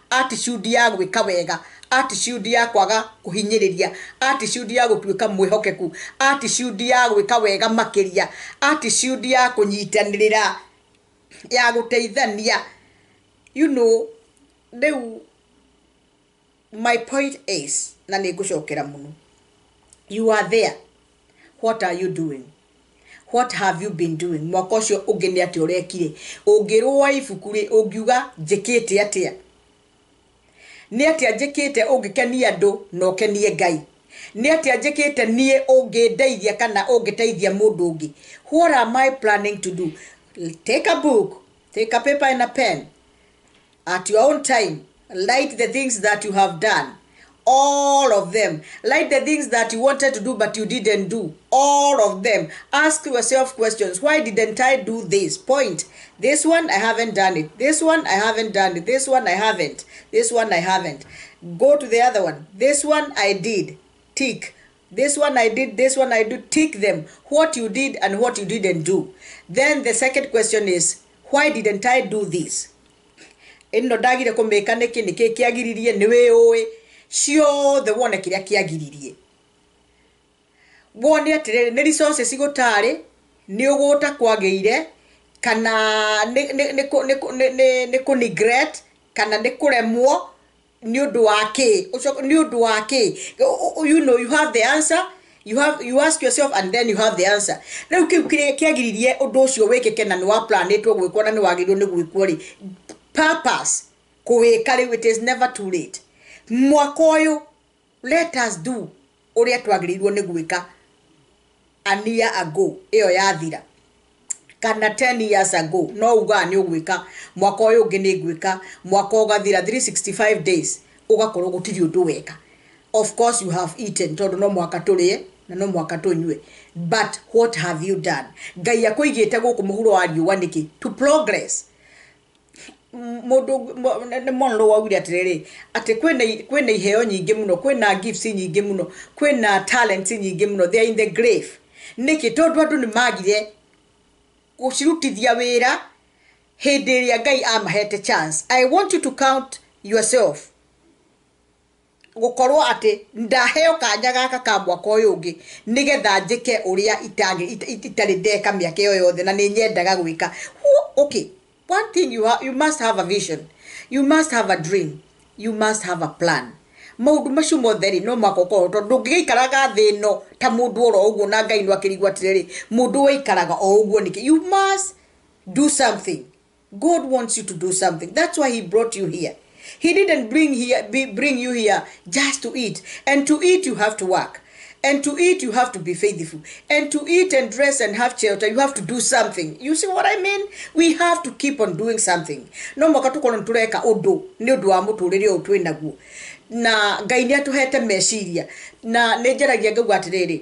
attitude ya gwĩka wega, attitude ya kwaga kũhinyĩrĩria, attitude ya gũtuĩka mwĩhokeku, attitude ya gwĩka wega makĩria, attitude ya kũnyitanĩrĩra, ya gũteithania. Rĩu my point is, na nĩ ngũcokera mũno, you are there, what are you doing? What have you been doing? Mwaka ũcio ũngĩ nĩ atĩa ũrekire? Ũngĩrũa ibuku rĩ, ũngiuga njĩkĩte atĩa? Nĩ atĩa njĩkĩte ũngĩkenia andũ na ũkenie Ngai? Nĩ atĩa njĩkĩte niĩ ũngĩndeithia kana ũngĩteithia mũndũ ũngĩ? What am I planning to do? Take a book, take a paper and a pen. At your own time, write the things that you have done. All of them. Write the things that you wanted to do but you didn't do. All of them. Ask yourself questions. Why didn't I do this? Point. This one, I haven't done it. This one, I haven't done it. This one, I haven't. This one, I haven't. Go to the other one. This one, I did. Tick. This one I did, this one I do. Tick them, what you did and what you didn't do. Then the second question is, why didn't I do this? Ĩno ndagire kũmĩka nĩkĩ? Nĩkĩ kĩagiririe? Nĩ wĩũĩ ciothe, wone kĩrĩa kĩagiririe, wone atĩrĩrĩ, nĩ resources gũtarĩ, nĩ ũgũta kwagĩire, kana nĩ kũ neglect, kana nĩ kũremwo nĩ ũndũ wa kĩ, nĩ ũndũ wa kĩ. You know, you have the answer. You ask yourself and then you have the answer. Rĩu kĩu kĩrĩa kĩagiririe ũndũ ũcio wĩkĩke, na nĩ wa planĩtwo gwĩkwo na nĩ wagĩrĩirwo nĩ gwĩkwo rĩ, purpose kũwĩka rĩu. It is never too late. Mwaka ũyũ, let us do ũrĩa twagĩrĩirwo nĩ gwĩka a year ago ĩyo yathira, kana 10 years ago. No ugaga nĩ ũgwĩka mwaka ũyũ ũngĩ, nĩ ngwĩka mwaka ũgathira, 365 days ũgakorwo gũtirĩ ũndũ weka. Of course you have eaten, tondũ no mwaka tũrĩe na no mwaka tũnyue, but what have you done? Ngai akũigĩte gũkũ mũhuro wa riũa nĩkĩ? To progress. Mũndũ nĩ Monroe waugire atĩrĩrĩ, atĩ kwĩna iheo nyingĩ mũno, kwĩna gifts nyingĩ mũno, kwĩna talents nyingĩ mũno. They are in the grave. Nĩkĩ? Tondũ andũ nĩ magire gũcirutithia wĩra hĩndĩ ĩrĩa Ngai amahete chance. I want you to count yourself gũkorwo atĩ ndaheo kanya gaka ka mwaka ũyũ ũngĩ nĩgetha njĩke ũrĩa itarĩ ndeka mĩaka ĩyo yothe na nĩ nyendaga gwĩka. Okay, one thing you must have a vision, you must have a dream, you must have a plan. Maũndũ macio mothe rĩ, no mũhaka ũkorwo, tondũ ndũngĩgĩikaraga thĩ ĩno ta mũndũ oro ũguo na Ngai no akĩrigwo atĩrĩrĩ, mũndũ waikaraga o ũguo nĩkĩ? You must do something. God wants you to do something. That's why he brought you here. He didn't bring you here just to eat. And to eat, you have to work. And to eat, you have to be faithful. And to eat and dress and have shelter, you have to do something. You see what I mean? We have to keep on doing something. No mwaka tukorwo nĩtũreka ũndũ nĩ ũndũ wa mũtũrĩre ũyũ twĩ naguo. Na Ngai nĩ atũhete meciria. Na nĩ njaragia ngauga atĩrĩrĩ,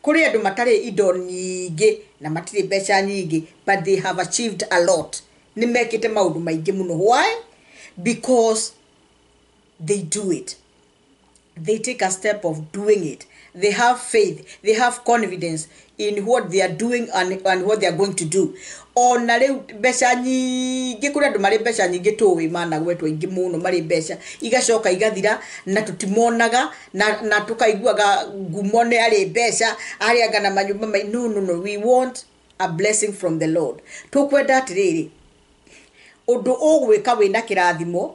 kũrĩ andũ matarĩ indo nyingĩ na matirĩ mbeca nyingĩ, but they have achieved a lot. Nĩ mekĩte maũndũ maingĩ mũno. Why? Because they do it. They take a step of doing it. They have faith, they have confidence in what they are doing and what they are going to do. Ona rĩu mbeca nyingĩ, kũrĩ andũ marĩ mbeca nyingĩ tũĩ managwetwo aingĩ mũno, marĩ mbeca igacoka igathira na tũtimonaga na tũkaiguaga ngumo nĩ arĩ mbeca arĩanga na manyũmba mai. No, no, no, we want a blessing from the Lord. Tũkwenda atĩrĩrĩ, ũndũ ũgwĩka wĩna kĩrathimo,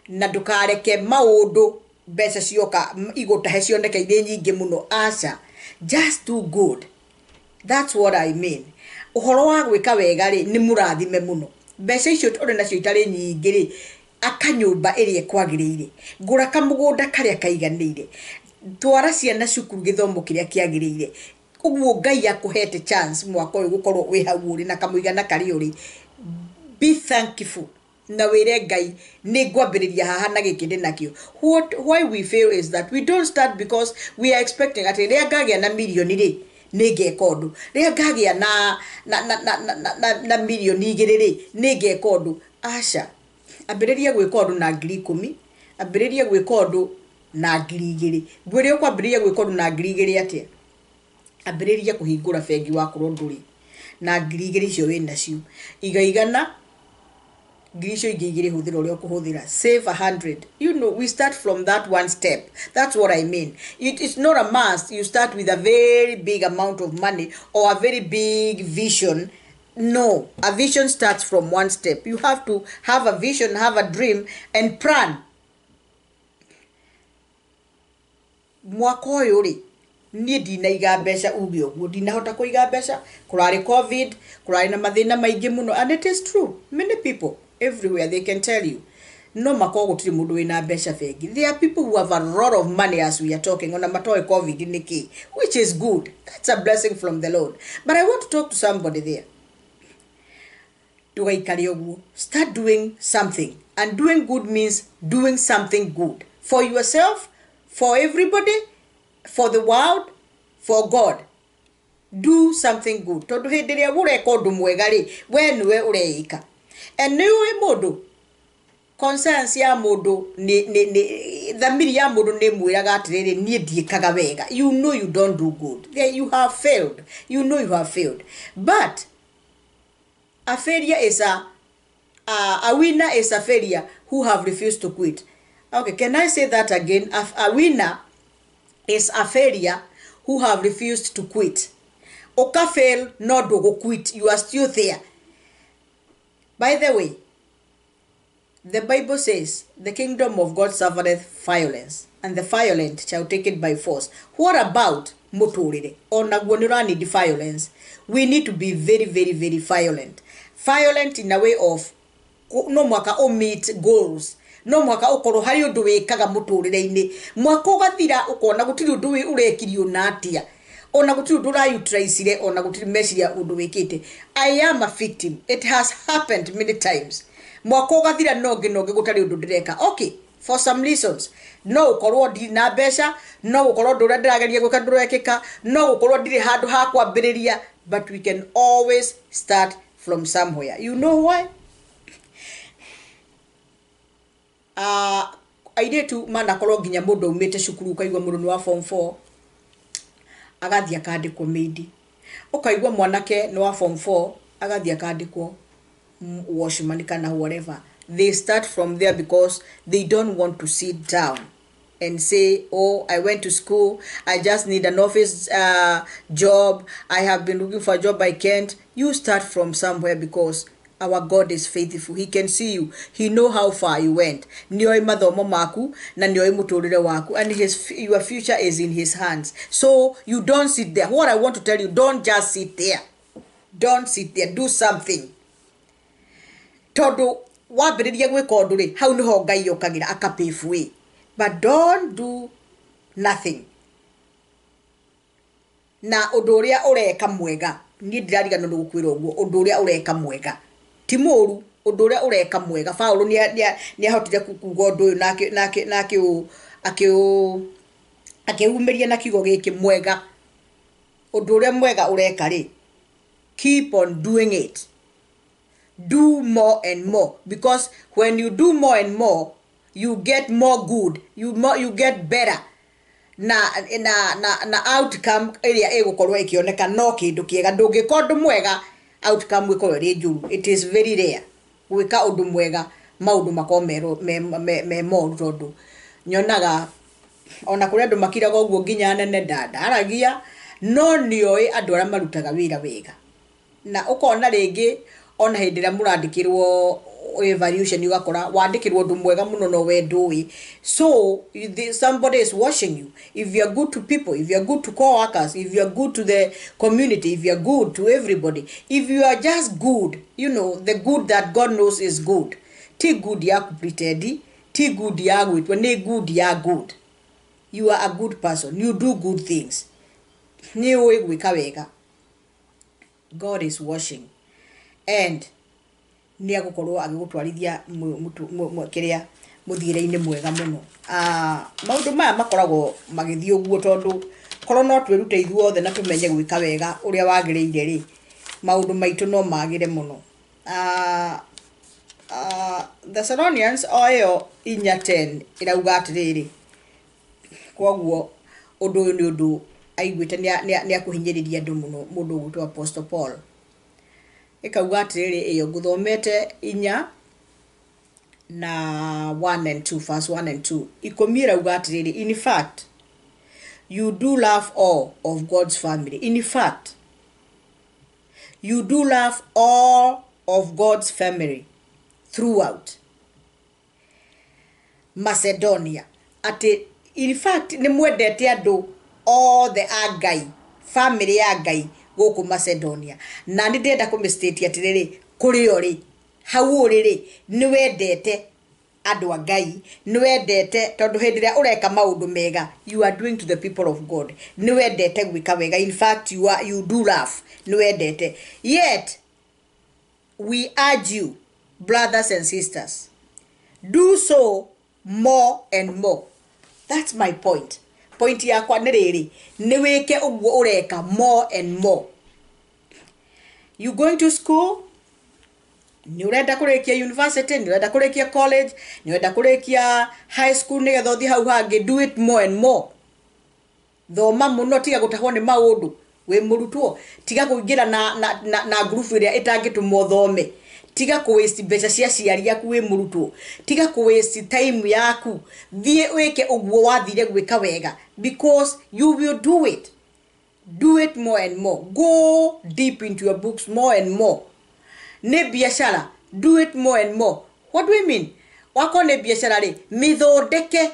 na ndũkareke maũndũ mbeca cioka igũtahe cioneke irĩ nyingĩ mũno. Aca, just do good. That's what I mean. Ũhoro wa gwĩka wega rĩ, nĩ mũrathime mũno. Mbeca icio ũrĩ nacio itarĩ nyingĩ rĩ, aka nyũmba ĩrĩa ĩkwagĩrĩire, ngũra kamũgũnda karĩa kaiganĩire, twara ciana cukuru gĩthomo kĩrĩa kĩagĩrĩire. Ũguo Ngai akũhete chance mwaka ũyũ gũkorwo wĩ hau ũrĩ na kamũigana karĩa ũrĩ, be thankful na wĩre Ngai, nĩ ngwambĩrĩria haha na gĩkĩ ndĩ nakĩo. Why we fail is that we don't start because we are expecting atĩ rĩrĩa ngagĩa na mirioni rĩ, nĩ ngeka ũndũ, rĩrĩa ngagĩa na mirioni 2 rĩ, nĩ ngeka ũndũ. Aca, ambĩrĩria gwĩka ũndũ na 10,000, ambĩrĩria gwĩka ũndũ na 2,000. Ngwĩre ũkwambĩrĩria gwĩka ũndũ na 2,000 atĩa? Ambĩrĩria kũhingũra bengi wakorwo ndũrĩ na 2,000 icio wĩ nacio. Iga 100, ngiri icio ingĩ igĩrĩ hũthĩra ũrĩa ũkũhũthĩra. Save 100. We start from that one step. That's what I mean. It's not a must you start with a very big amount of money or a very big vision. No, a vision starts from one step. You have to have a vision, have a dream and plan. Mwaka ũyũ rĩ, niĩ ndinaiga mbeca, uge ũguo ndinahota kũiga mbeca. Kũrarĩ COVID, kũrarĩ na mathĩna maingĩ mũno, and it is true, many people everywhere, they can tell you, no makorwo gũtirĩ mũndũ wĩna mbeca bengi. There are people who have a lot of money as we are talking, ona matoĩ COVID nĩ kĩ, which is good. That's a blessing from the Lord. But I want to talk to somebody there. Ndũgaikare ũguo. Start doing something, and doing good means doing something good for yourself, for everybody, for the world, for God. Do something good, tondũ hĩndĩ ĩrĩa ũreka ũndũ mwega rĩ, we nĩwe ũreĩka. And nĩ ũĩ mũndũ Conscience ya mũndũ nĩ thamiri ya mũndũ nĩ mwĩraga atĩrĩrĩ, niĩ ndiĩkaga wega. You know you don't do good. There you have failed. You know you have failed. But a failure is a winner is a failure who have refused to quit. Okay, can I say that again? A winner is a failure who have refused to quit. Oka fail, no dogo quit. You are still there. By the way, the Bible says, the kingdom of God suffereth violence, and the violent shall take it by force. What about muturire? Ona guo nĩ ũra need violence. We need to be very, very, very violent. Violent in a way of no mwaka o meet goals. No mwaka ũkorwo harĩ ũndũ wĩkaga mũtũrĩre-inĩ. Mwaka ũgathira ũkona gũtirĩ ũndũ ũrekirio na atia. Ona gũtirĩ ũndũ ũra-utilizire, ona gũtirĩ meciria ũndũ wĩkĩte. I am a victim. It has happened many times. Mwaka ũgathira no ngĩ no ngĩ gũtarĩ ũndũ ndĩreka. Okay, for some reasons. No ũkorwo ndirĩ na mbeca, no gũkorwo ũndũ ũrĩa ndĩrageria gwĩka ndũrekĩka, no gũkorwo ndirĩ handũ ha kwambĩrĩria, but we can always start from somewhere. You know why? Airĩtu manakorwo nginya mũndũ aumĩte cukuru, ũkaigua mũndũ nĩ wa form 4 agathiĩ akandĩkwo maid, ũkaigua mwanake nĩ wa form 4 agathiĩ akandĩkwo washman kana whatever. They start from there because they don't want to sit down and say, oh, I went to school, I just need an office job, I have been looking for a job, I can't. You start from somewhere because our God is faithful. He can see you. He know how far you went. Nĩoĩ mathomo maku na nĩoĩ mũtũrĩre waku, and your future is in his hands. So you don't sit there. What I want to tell you, don't just sit there. Don't sit there. Do something. Tondũ wambĩrĩria gwĩka ũndũ rĩ, hau nĩho Ngai okagĩra aka pave way. But don't do nothing. Na ũndũ ũrĩa ũreka mwega, niĩ ndĩrariganĩrwo nĩ gũkwĩra ũguo, ũndũ ũrĩa ũreka mwega ti mũũru, ũndũ ũrĩa ũreka mwega. Paũlũ nĩahotire kuga ũndũ ũyũ na akĩumĩria na kiugo gĩkĩ mwega. Ũndũ ũrĩa mwega ũreka rĩ, keep on doing it. Do more and more, because when you do more and more, you get more good, you get better. Na outcome ĩrĩa ĩgũkorwo ĩkĩoneka no kĩndũ kĩega. Ndũngĩka ũndũ mwega outcome ĩkorwo ĩrĩ njũru. It is very rare gwĩka ũndũ mwega maũndũ makorwo me moru, tondũ nyonaga ona kũrĩ andũ makiraga ũguo nginya nene ndandaragia, no nĩoĩ andũ arĩa marutaga wĩra wega. Na ũkona rĩngĩ ona hĩndĩ ĩrĩa mũrandĩkĩrwo evaluation, ũgakora wandĩkĩrwo ũndũ mwega mũno no we ndũĩ. So somebody is watching you. If you are good to people, if you are good to co-workers, if you are good to the community, if you are good to everybody, if you are just good, you know, the good that God knows is good. Ti good ya kupretend, ti good ya gwĩtwo, nĩ good ya good. You are a good person. You do good things. Nĩ ũĩ gwĩka wega. God is watching. And nĩ egũkorwo agĩgũtwarithia kĩrĩa mũthiĩre-inĩ mwega mũno. Maũndũ maya makoragwo magĩthiĩ ũguo tondũ korwo no twĩrute ithuothe na tũmenye gwĩka wega ũrĩa wagĩrĩire rĩ, maũndũ maitũ no magĩre mũno. Thessalonians o ĩyo 4:10 ĩrauga atĩrĩrĩ, koguo ũndũ ũyũ nĩ ũndũ aiguĩte nĩ akũhinyĩrĩria andũ mũno, mũndũ ũgwĩtwo Apostle Paul. Ĩkauga atĩrĩrĩ, ĩyo ngũthomete 4 na 1 and 2, verse 1 and 2. 10 ĩrauga atĩrĩrĩ, in fact, you do love all of God's family. In fact, you do love all of God's family throughout Macedonia. Atĩ, in fact, nĩ mwendete andũ othe a Ngai, family ya Ngai gũkũ Macedonia. Na nĩ ndĩrenda kũmĩstate atĩrĩrĩ, kũrĩa ũrĩ, hau ũrĩ rĩ, nĩ wendete andũ a Ngai, nĩ wendete tondũ hĩndĩ ĩrĩa ũreka maũndũ mega, you are doing to the people of God. Nĩ wendete gwĩka wega. In fact, you do love. Nĩ wendete. Yet, we urge you, brothers and sisters, do so more and more. That's my point. Point yakwa nĩ rĩrĩ, nĩ wĩke ũguo ũreka more and more. You going to school? Nĩ ũrenda kũrĩkia university, nĩ ũrenda kũrĩkia college, nĩ ũrenda kũrĩkia high school nĩgetha ũthiĩ hau hangĩ, do it more and more. Thoma mũno, tiga gũtahwo nĩ maũndũ. Wĩ mũrutwo, tiga kũingĩra na ngurubu ĩrĩa ĩtangĩtũma ũthome. Tiga kũ waste mbeca cia aciari aku wĩ mũrutwo, tiga kũ waste time yaku. Thiĩ wĩke ũguo wathire gwĩka wega, because you will do it. Do it more and more. Go deep into your books more and more. Nĩ biacara, do it more and more. What do we mean? Wakorwo nĩ biacara rĩ, mĩthondeke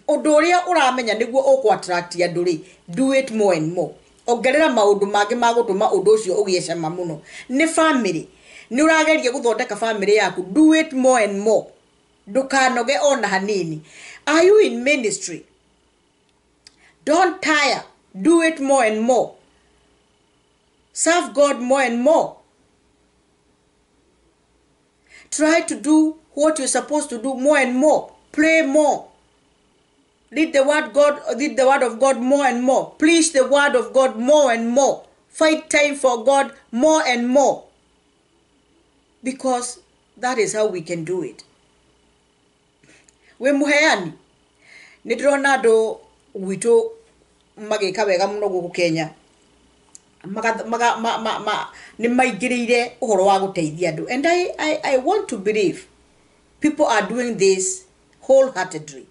ũndũ ũrĩa ũramenya nĩguo ũkũ attract andũ rĩ, do it more and more. Ongerera maũndũ mangĩ ma gũtũma ũndũ ũcio ũgĩe cama mũno. Nĩ family, nĩ ũrageria gũthondeka family yaku, do it more and more. Ndũkanoge ona hanini. Are you in ministry? Don't tire. Do it more and more. Serve God more and more. Try to do what you're supposed to do more and more. Pray more. Read the word God, read the word of God more and more. Preach the word of God more and more. Find time for God more and more. Because that is how we can do it. Wĩ mũheani, nĩ ndĩrona andũ gwitũ magĩka wega mũno gũkũ Kenya. Nĩ maingĩrĩire ũhoro wa gũteithia andũ. And I want to believe people are doing this wholeheartedly.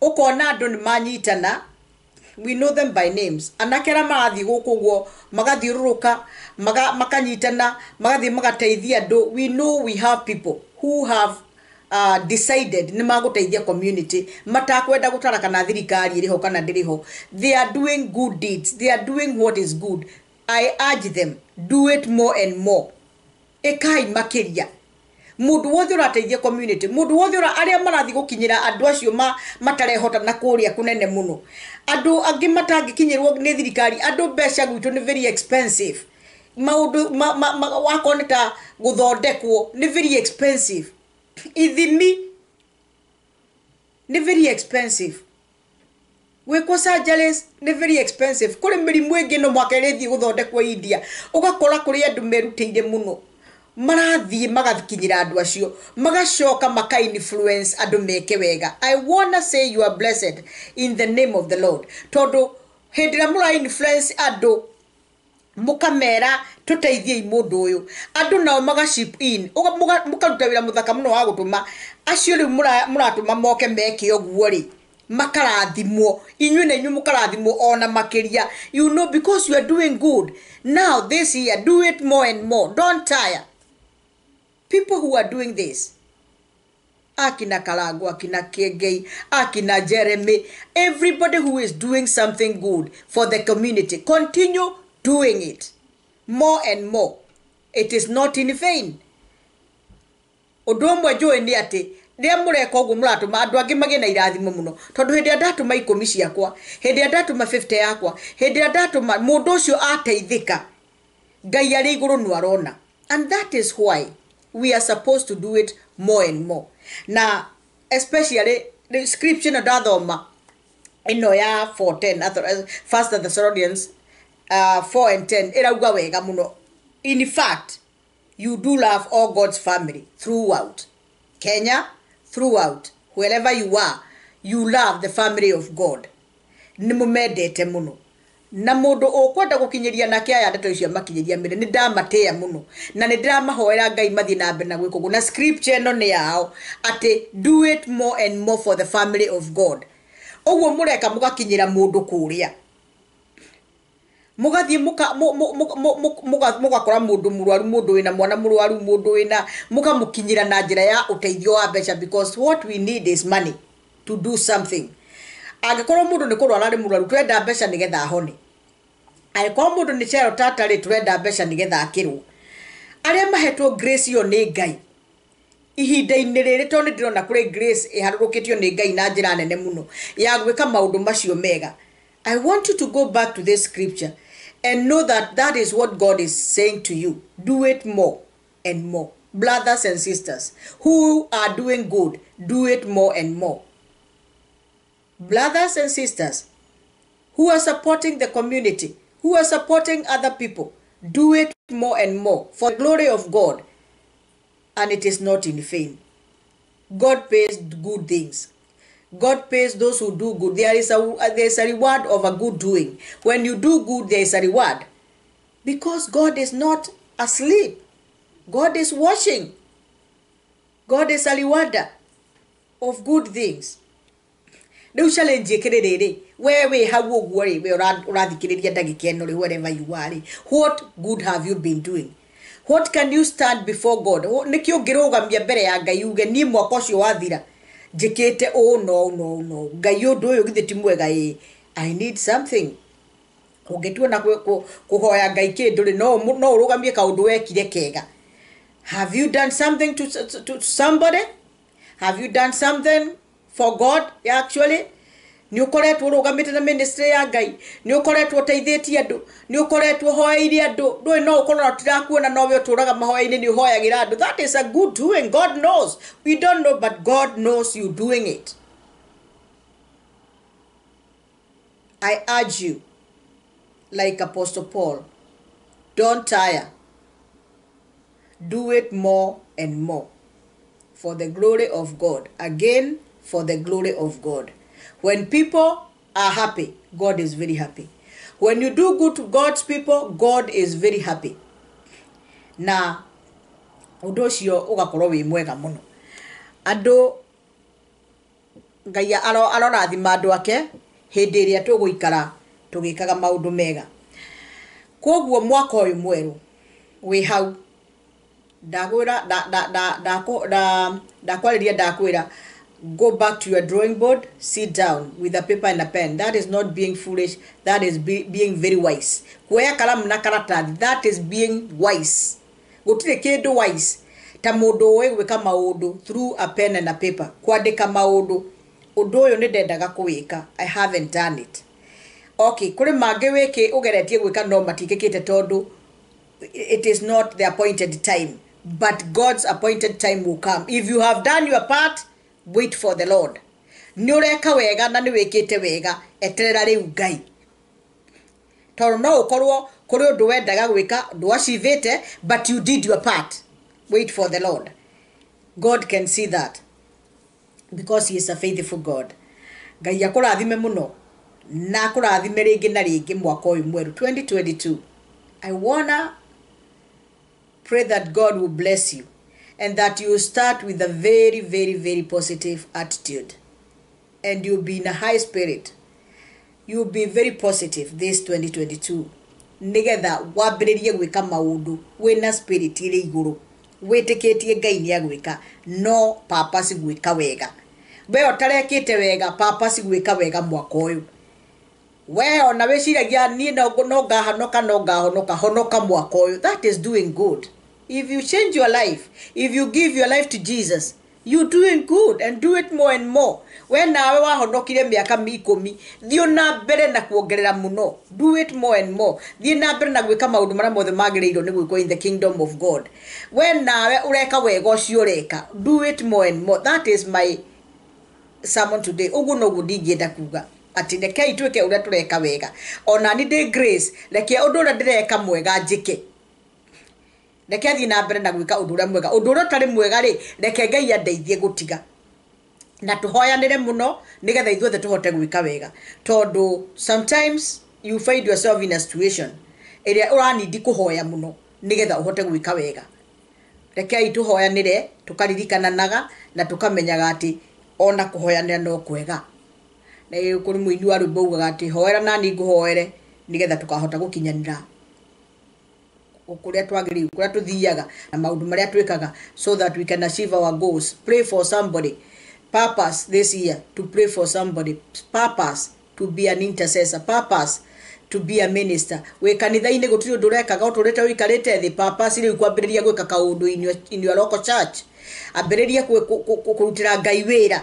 Ũkona andũ nĩ manyitana, we know them by names. Anake arĩa marathiĩ gũkũ ũguo, magathiũrũrũka, makanyitana, magathiĩ magateithia andũ. We know we have people who have decided nĩ magũteithia community, matakwenda gũtara kana thirikari ĩrĩ ho kana ndĩrĩ ho. They are doing good deeds. They are doing what is good. I urge them, do it more and more. Ĩkai makĩria. Mũndũ wothe ũrateithia community, mũndũ wothe arĩa marathiĩ gũkinyĩra andũ acio matarehota na kũrĩa kũnene mũno, andũ angĩ matangĩkinyĩrwo nĩ thirikari, andũ mbeca gwitũ nĩ very expensive. Maũndũ wakorwo nĩ ta gũthondekwo nĩ very expensive. Ithimi nĩ very expensive. Gwĩkwo surgeries nĩ very expensive. Kũrĩ mĩrimũ ĩngĩ no mũhaka ĩrĩthiĩ gũthondekwo India. Ũgakora kũrĩ andũ merutĩire mũno, marathiĩ magakinyĩra andũ acio, magacoka maka influence andũ meke wega. I wanna say you are blessed in the name of the Lord. Tondũ hĩndĩ ĩrĩa mũra influence andũ, mũkamera tũteithiei mũndũ ũyũ, andũ nao maga chip in, mũkaruta wĩra mũthaka mũno wa gũtũma acio rĩu mũratũma moke meke ũguo rĩ, makarathimwo. Inyuĩ na inyuĩ mũkarathimwo ona makĩria. You know, because you are doing good. Now this year, do it more and more. Don't tire. People who are doing this, akina Karango, akina Kegei, akina Jeremy, everybody who is doing something good for the community, continue doing it more and more. It is not in vain. Ũndũ ũmwe njũĩ nĩ atĩ rĩrĩa mũreka ũguo, mũratũma andũ angĩ magĩe na irathimo mũno, tondũ hĩndĩ ĩrĩa ndatũma 10 ciakwa, hĩndĩ ĩrĩa ndatũma 50 yakwa, hĩndĩ ĩrĩa ndatũma, mũndũ ũcio ateithĩka, Ngai arĩ igũrũ nĩ arona. And that is why we are supposed to do it more and more. Na especially the scripture na ndathoma ĩno ya 4:10, First Thessalonians 4 and 10, ĩrauga wega mũno. In fact, you do love all God's family throughout Kenya, throughout wherever you are, you love the family of God. Nĩ mũmendete mũno. Na mũndũ ũkwenda gũkinyĩria nake aya ndeto icio makinyĩria mĩrĩ, nĩ ndamatĩa mũno na nĩ ndĩramahoera Ngai mathiĩ na mbere na gwĩka ũguo. Na scripture ĩno nĩ yao atĩ do it more and more for the family of God. Ũguo mũreka mũgakinyĩra mũndũ kũrĩa, mũgathiĩ mũgakora mũndũ mũrwaru, mũndũ wĩna mwana mũrwaru, mũndũ wĩna, mũkamũkinyĩra na njĩra ya ũteithio wa mbeca, because what we need is money to do something. Angĩkorwo mũndũ nĩ kũrwara arĩ mũrwaru, tũrenda mbeca nĩgetha ahone. Angĩkorwo mũndũ nĩ cero tata rĩ, tũrenda mbeca nĩgetha akĩrwo. Arĩa mahetwo grace ĩyo nĩ Ngai ihinda-inĩ rĩrĩ, tondũ nĩ ndĩrona kũrĩ grace ĩharũrũkĩtio nĩ Ngai na njĩra nene mũno ya gwĩka maũndũ macio mega. I want you to go back to this scripture and know that that is what God is saying to you. Do it more and more. Brothers and sisters who are doing good, do it more and more. Brothers and sisters who are supporting the community, who are supporting other people, do it more and more for the glory of God. And it is not in vain. God pays good things. God pays those who do good. There is a reward of a good doing. When you do good, there is a reward. Because God is not asleep. God is watching. God is a rewarder of good things. Rĩu challenge ĩkĩrĩ rĩrĩ, we wĩ hau ũguo rĩ, we ũrathikĩrĩria ndagĩka ĩno rĩ, wherever you are rĩ, what good have you been doing? What can you stand before God? Nĩkĩ ũngĩrũgamia mbere ya Ngai uge niĩ mwaka ũcio wathira njĩkĩte ũũ no no no, Ngai ũndũ ũyũ githĩ ti mwega? Ĩ, I need something. Ũngĩtua kũhoya Ngai kĩndũ rĩ, no ũrũgamie kaũndũ wekire kega. Have you done something to somebody? Have you done something for God actually? Nĩ ũkoretwo ũrũgamĩte na ministry ya Ngai, nĩ ũkoretwo ũteithĩtie andũ, nĩ ũkoretwo ũhoeire andũ. Ndũĩ no ũkorwo na tũtirakuona, no we ũtũraga mahoya-inĩ, nĩ ũhoyagĩra andũ. That is a good doing. God knows. We don't know, but God knows you doing it. I urge you, like Apostle Paul, don't tire. Do it more and more for the glory of God. Again, for the glory of God. When people are happy, God is very happy. When you do good to God's people, God is very happy. Na ũndũ ũcio ũgakorwo wĩ mwega mũno. Andũ Ngai arorathima andũ ake hĩndĩ ĩrĩa tũgũikara tũgĩkaga maũndũ mega. Kwoguo mwaka ũyũ mwerũ wĩ hau, ndakwarĩria ndakwĩra, go back to your drawing board, sit down with a paper and a pen. That is not being foolish, that is being very wise. Kuoya karamu na karatathi, that is being wise. Gũtirĩ kĩndũ wise ta mũndũ ũĩ gwĩka maũndũ through a pen and a paper. Kwandĩka maũndũ, ũndũ ũyũ nĩ ndendaga kũwĩka, I haven't done it. Okay, kũrĩ mangĩ wĩkĩ ũgeretie gwĩka no matikĩkĩte tondũ it is not the appointed time, but God's appointed time will come. If you have done your part, wait for the Lord. Nĩ ũreka wega na nĩ wĩkĩte wega, eterera rĩu Ngai. Tondũ no ũkorwo kũrĩ ũndũ wendaga gwĩka ndwacivĩte, but you did your part. Wait for the Lord. God can see that because he is a faithful God. Ngai akũrathime mũno na akũrathime rĩngĩ na rĩngĩ mwaka ũyũ mwerũ 2022. I wanna pray that God will bless you and that you start with a very, very, very positive attitude, and you'll be in a high spirit. You'll be very positive this 2022. Nigetha wambĩrĩrie gwĩka maũndũ wĩna spirit ĩrĩ igũrũ, wĩtĩkĩtie Ngai nĩ agwĩka, no purpose gwĩka wega. We ũtarekĩte wega, purpose gwĩka wega mwaka ũyũ. We ona wĩciragia niĩ no ngahonoka, no ngahonoka, honoka mwaka ũyũ. That is doing good. If you change your life, if you give your life to Jesus, you're doing good, and do it more and more. We nawe wahonokire mĩaka 10, thiĩ na mbere na kuongerera mũno. Do it more and more. Thiĩ na mbere na gwĩka maũndũ marĩa mothe magĩrĩirwo nĩ gwĩkwo in the kingdom of God. We nawe ũreka wega ũcio ũreka, do it more and more. That is my sermon today. Ũguo noguo ndingĩenda kuga atĩ rekei twĩke ũrĩa tũreka wega. Ona ni ndĩ Grace, reke ũndũ ũrĩa ndĩreka mwega njĩke. Reke thiĩ na mbere na gwĩka ũndũ ũrĩa mwega. Ũndũ ũrĩa ũtarĩ mwega rĩ, reke Ngai andeithie gũtiga. Na tũhoyanĩre mũno nĩgetha ithuothe tũhote gwĩka wega. Tondũ sometimes you find yourself in a situation ĩrĩa ũranindi kũhoya mũno nĩgetha ũhote gwĩka wega. Rekei tũhoyanĩre, tũkaririkananaga na tũkamenyaga atĩ ona kũhoyanĩra no kwega. Na kũrĩ mũini wa rwĩmbo ugaga atĩ hoera nani ngũhoere nĩgetha tũkahota gũkinyanĩra kũrĩa twagĩrĩirwo, kũrĩa tũthiaga na maũndũ marĩa twĩkaga, so that we can achieve our goals. Pray for somebody. Purpose this year to pray for somebody. Purpose to be an intercessor. Purpose to be a minister. Wĩ kanitha-inĩ gũtirĩ ũndũ ũrekaga, ũtũrĩte ũikarĩte thĩ. Purpose rĩu kwambĩrĩria gwĩka kaũndũ in your local church. Ambĩrĩria kũrutĩra Ngai wĩra.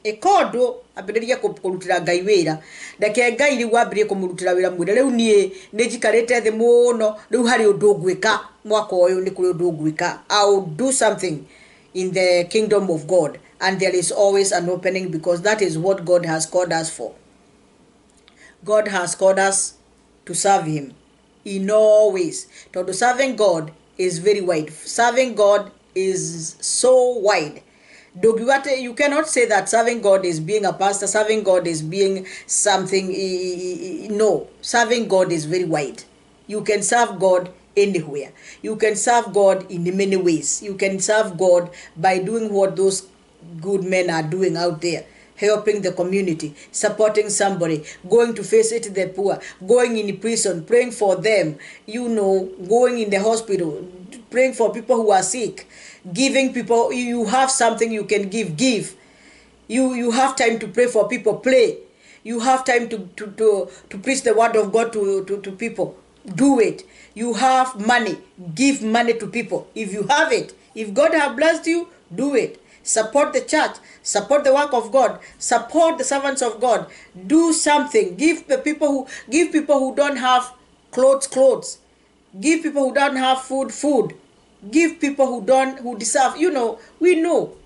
Ĩka ũndũ, ambĩrĩria kũrutĩra Ngai wĩra. Reke Ngai rĩu wambĩrĩrie kũmũrutĩra wĩra, mwĩre rĩu niĩ nĩ njikarĩte thĩ mũno, rĩu harĩ ũndũ ngwĩka mwaka ũyũ, nĩ kũrĩ ũndũ ngwĩka. I'll do something in the kingdom of God, and there is always an opening, because that is what God has called us for. God has called us to serve him in all ways. Tondũ serving God is very wide. Serving God is so wide. Ndũngiuga atĩ, you cannot say that serving God is being a pastor, serving God is being something. No, serving God is very wide. You can serve God anywhere. You can serve God in many ways. You can serve God by doing what those good men are doing out there, helping the community, supporting somebody, going to face it the poor, going in prison, praying for them, going in the hospital, praying for people who are sick, giving people. You have something you can give, give. You have time to pray for people, pray. You have time to preach the word of God to people, do it. You have money, give money to people. If you have it, if God have blessed you, do it. Support the church, support the work of God, support the servants of God. Do something. Give the people who give people who don't have clothes, clothes. Give people who don't have food, food. Give people who don't, who deserve. We know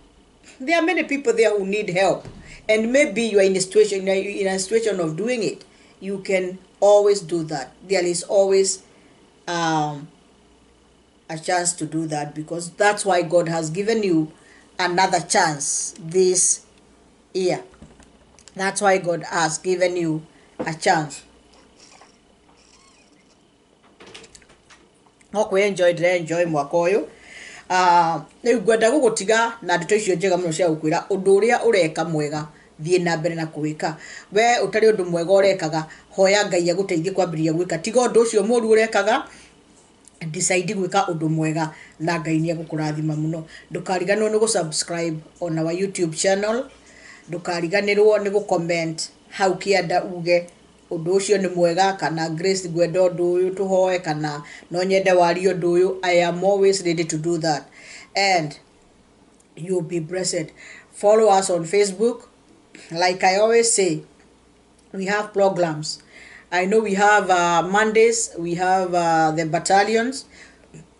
there are many people there who need help, and maybe you are in a situation of doing it. You can always do that. There is always a chance to do that, because that's why God has given you another chance this year. That's why God has given you a chance. No kwĩ enjoy, ndĩra enjoy mwaka ũyũ. Rĩu ngwenda gũgũtiga na ndeto icio njega mũno cia gũkwĩra ũndũ ũrĩa ũreka mwega, thiĩ na mbere na kũwĩka. We ũtarĩ ũndũ mwega ũrekaga, hoya Ngai agũteithie kwambĩrĩria gwĩka. Tiga ũndũ ũcio mũru ũrekaga, decide gwĩka ũndũ mwega na Ngai nĩ egũkũrathima mũno. Ndũkariganĩrwo nĩ gũ-subscribe on our YouTube channel. Ndũkariganĩrwo nĩ gũ-comment hau kĩanda uge ũndũ ũcio nĩ mwega, kana Grace ngwenda ũndũ ũyũ tũhoe, kana no nyende warie ũndũ ũyũ. I am always ready to do that, and you'll be blessed. Follow us on Facebook. Like I always say, we have programs. I know we have Mondays, we have the battalions,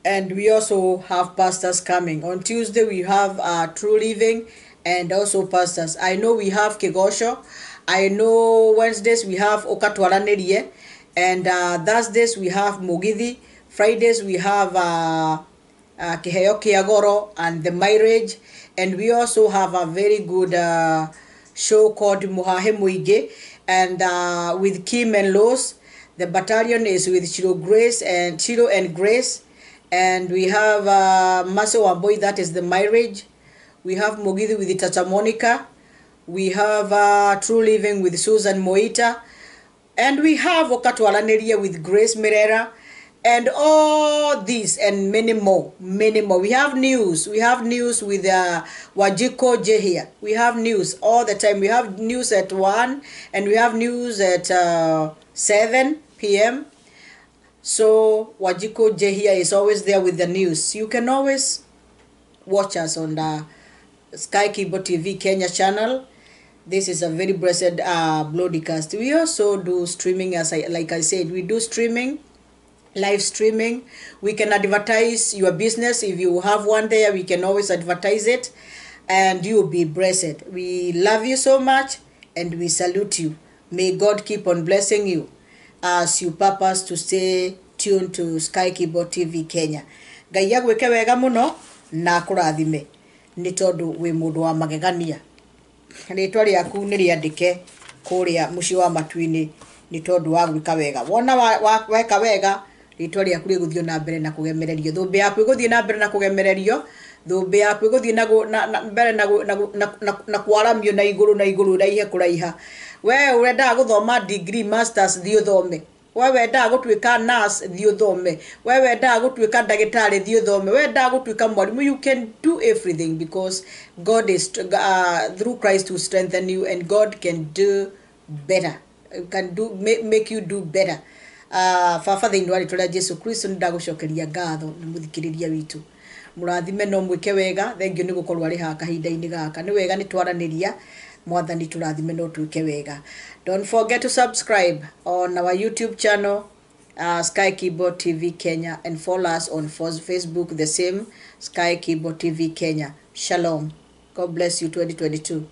and we also have pastors coming. On Tuesday, we have True Living and also pastors. I know we have Kigosho. I know Wednesdays we have Okatwaranerie, and Thursdays we have Mugithi. Fridays we have Kiheo Kiagoro and the marriage. And we also have a very good show called Muhahe Muige, and with Kim and Los. The battalion is with Chiro Grace and Chiro and Grace. And we have Maso Wamboi, that is the marriage. We have Mugithi with Tata Monica. We have True Living with Susan Moita. And we have Okatwaraneria with Grace Mirera. And all these and many more, many more. We have news. We have news with Wajiko Jehia. We have news all the time. We have news at 1 and we have news at 7 p.m. So Wajiko Jehia is always there with the news. You can always watch us on the Sky Cable TV Kenya channel. This is a very blessed broadcast. We also do streaming, like I said, we do streaming, live streaming. We can advertise your business. If you have one there, we can always advertise it, and you'll be blessed. We love you so much, and we salute you. May God keep on blessing you as you purpose to stay tuned to Sky Cable TV Kenya. Ngai agwĩke wega mũno na akũrathime nĩ tondũ wĩ mũndũ wa magegania. Rĩtwa rĩaku nĩ rĩandĩke kũrĩa mũciĩ wa matu-inĩ nĩ tondũ wa gwĩka wega. Wona weka wega, rĩtwa rĩaku rĩgũthiĩ na mbere na kũgemererio. Thũmbĩ yaku ĩgũthiĩ na mbere na kũgemererio. Thũmbĩ yaku ĩgũthiĩ na mbere na kwaramio na igũrũ na igũrũ raihe kũraiha. We ũrendaga gũthoma degree, masters, thiĩ ũthome. We wendaga gũtuĩka nurse, thiĩ ũthome. We wendaga gũtuĩka ndagĩtarĩ, thiĩ ũthome. We wendaga gũtuĩka mwarimũ. You can do everything because God is through Christ to strengthen you, and God can do better, can do make you do better. Baba thĩinĩ wa rĩtwa rĩa Jesu Kristo, nĩ ndagũcokeria ngatho nĩ mũthikĩrĩria witũ. Mũrathime no mwĩke wega. Thengiũ nĩ gũkorwo arĩ haha kahinda-inĩ gaka. Nĩ wega nĩ twaranĩria. Mwathani tũrathime no twĩke wega. Don't forget to subscribe on our YouTube channel, Sky Cable TV Kenya, and follow us on Facebook, the same Sky Cable TV Kenya. Shalom. God bless you 2022.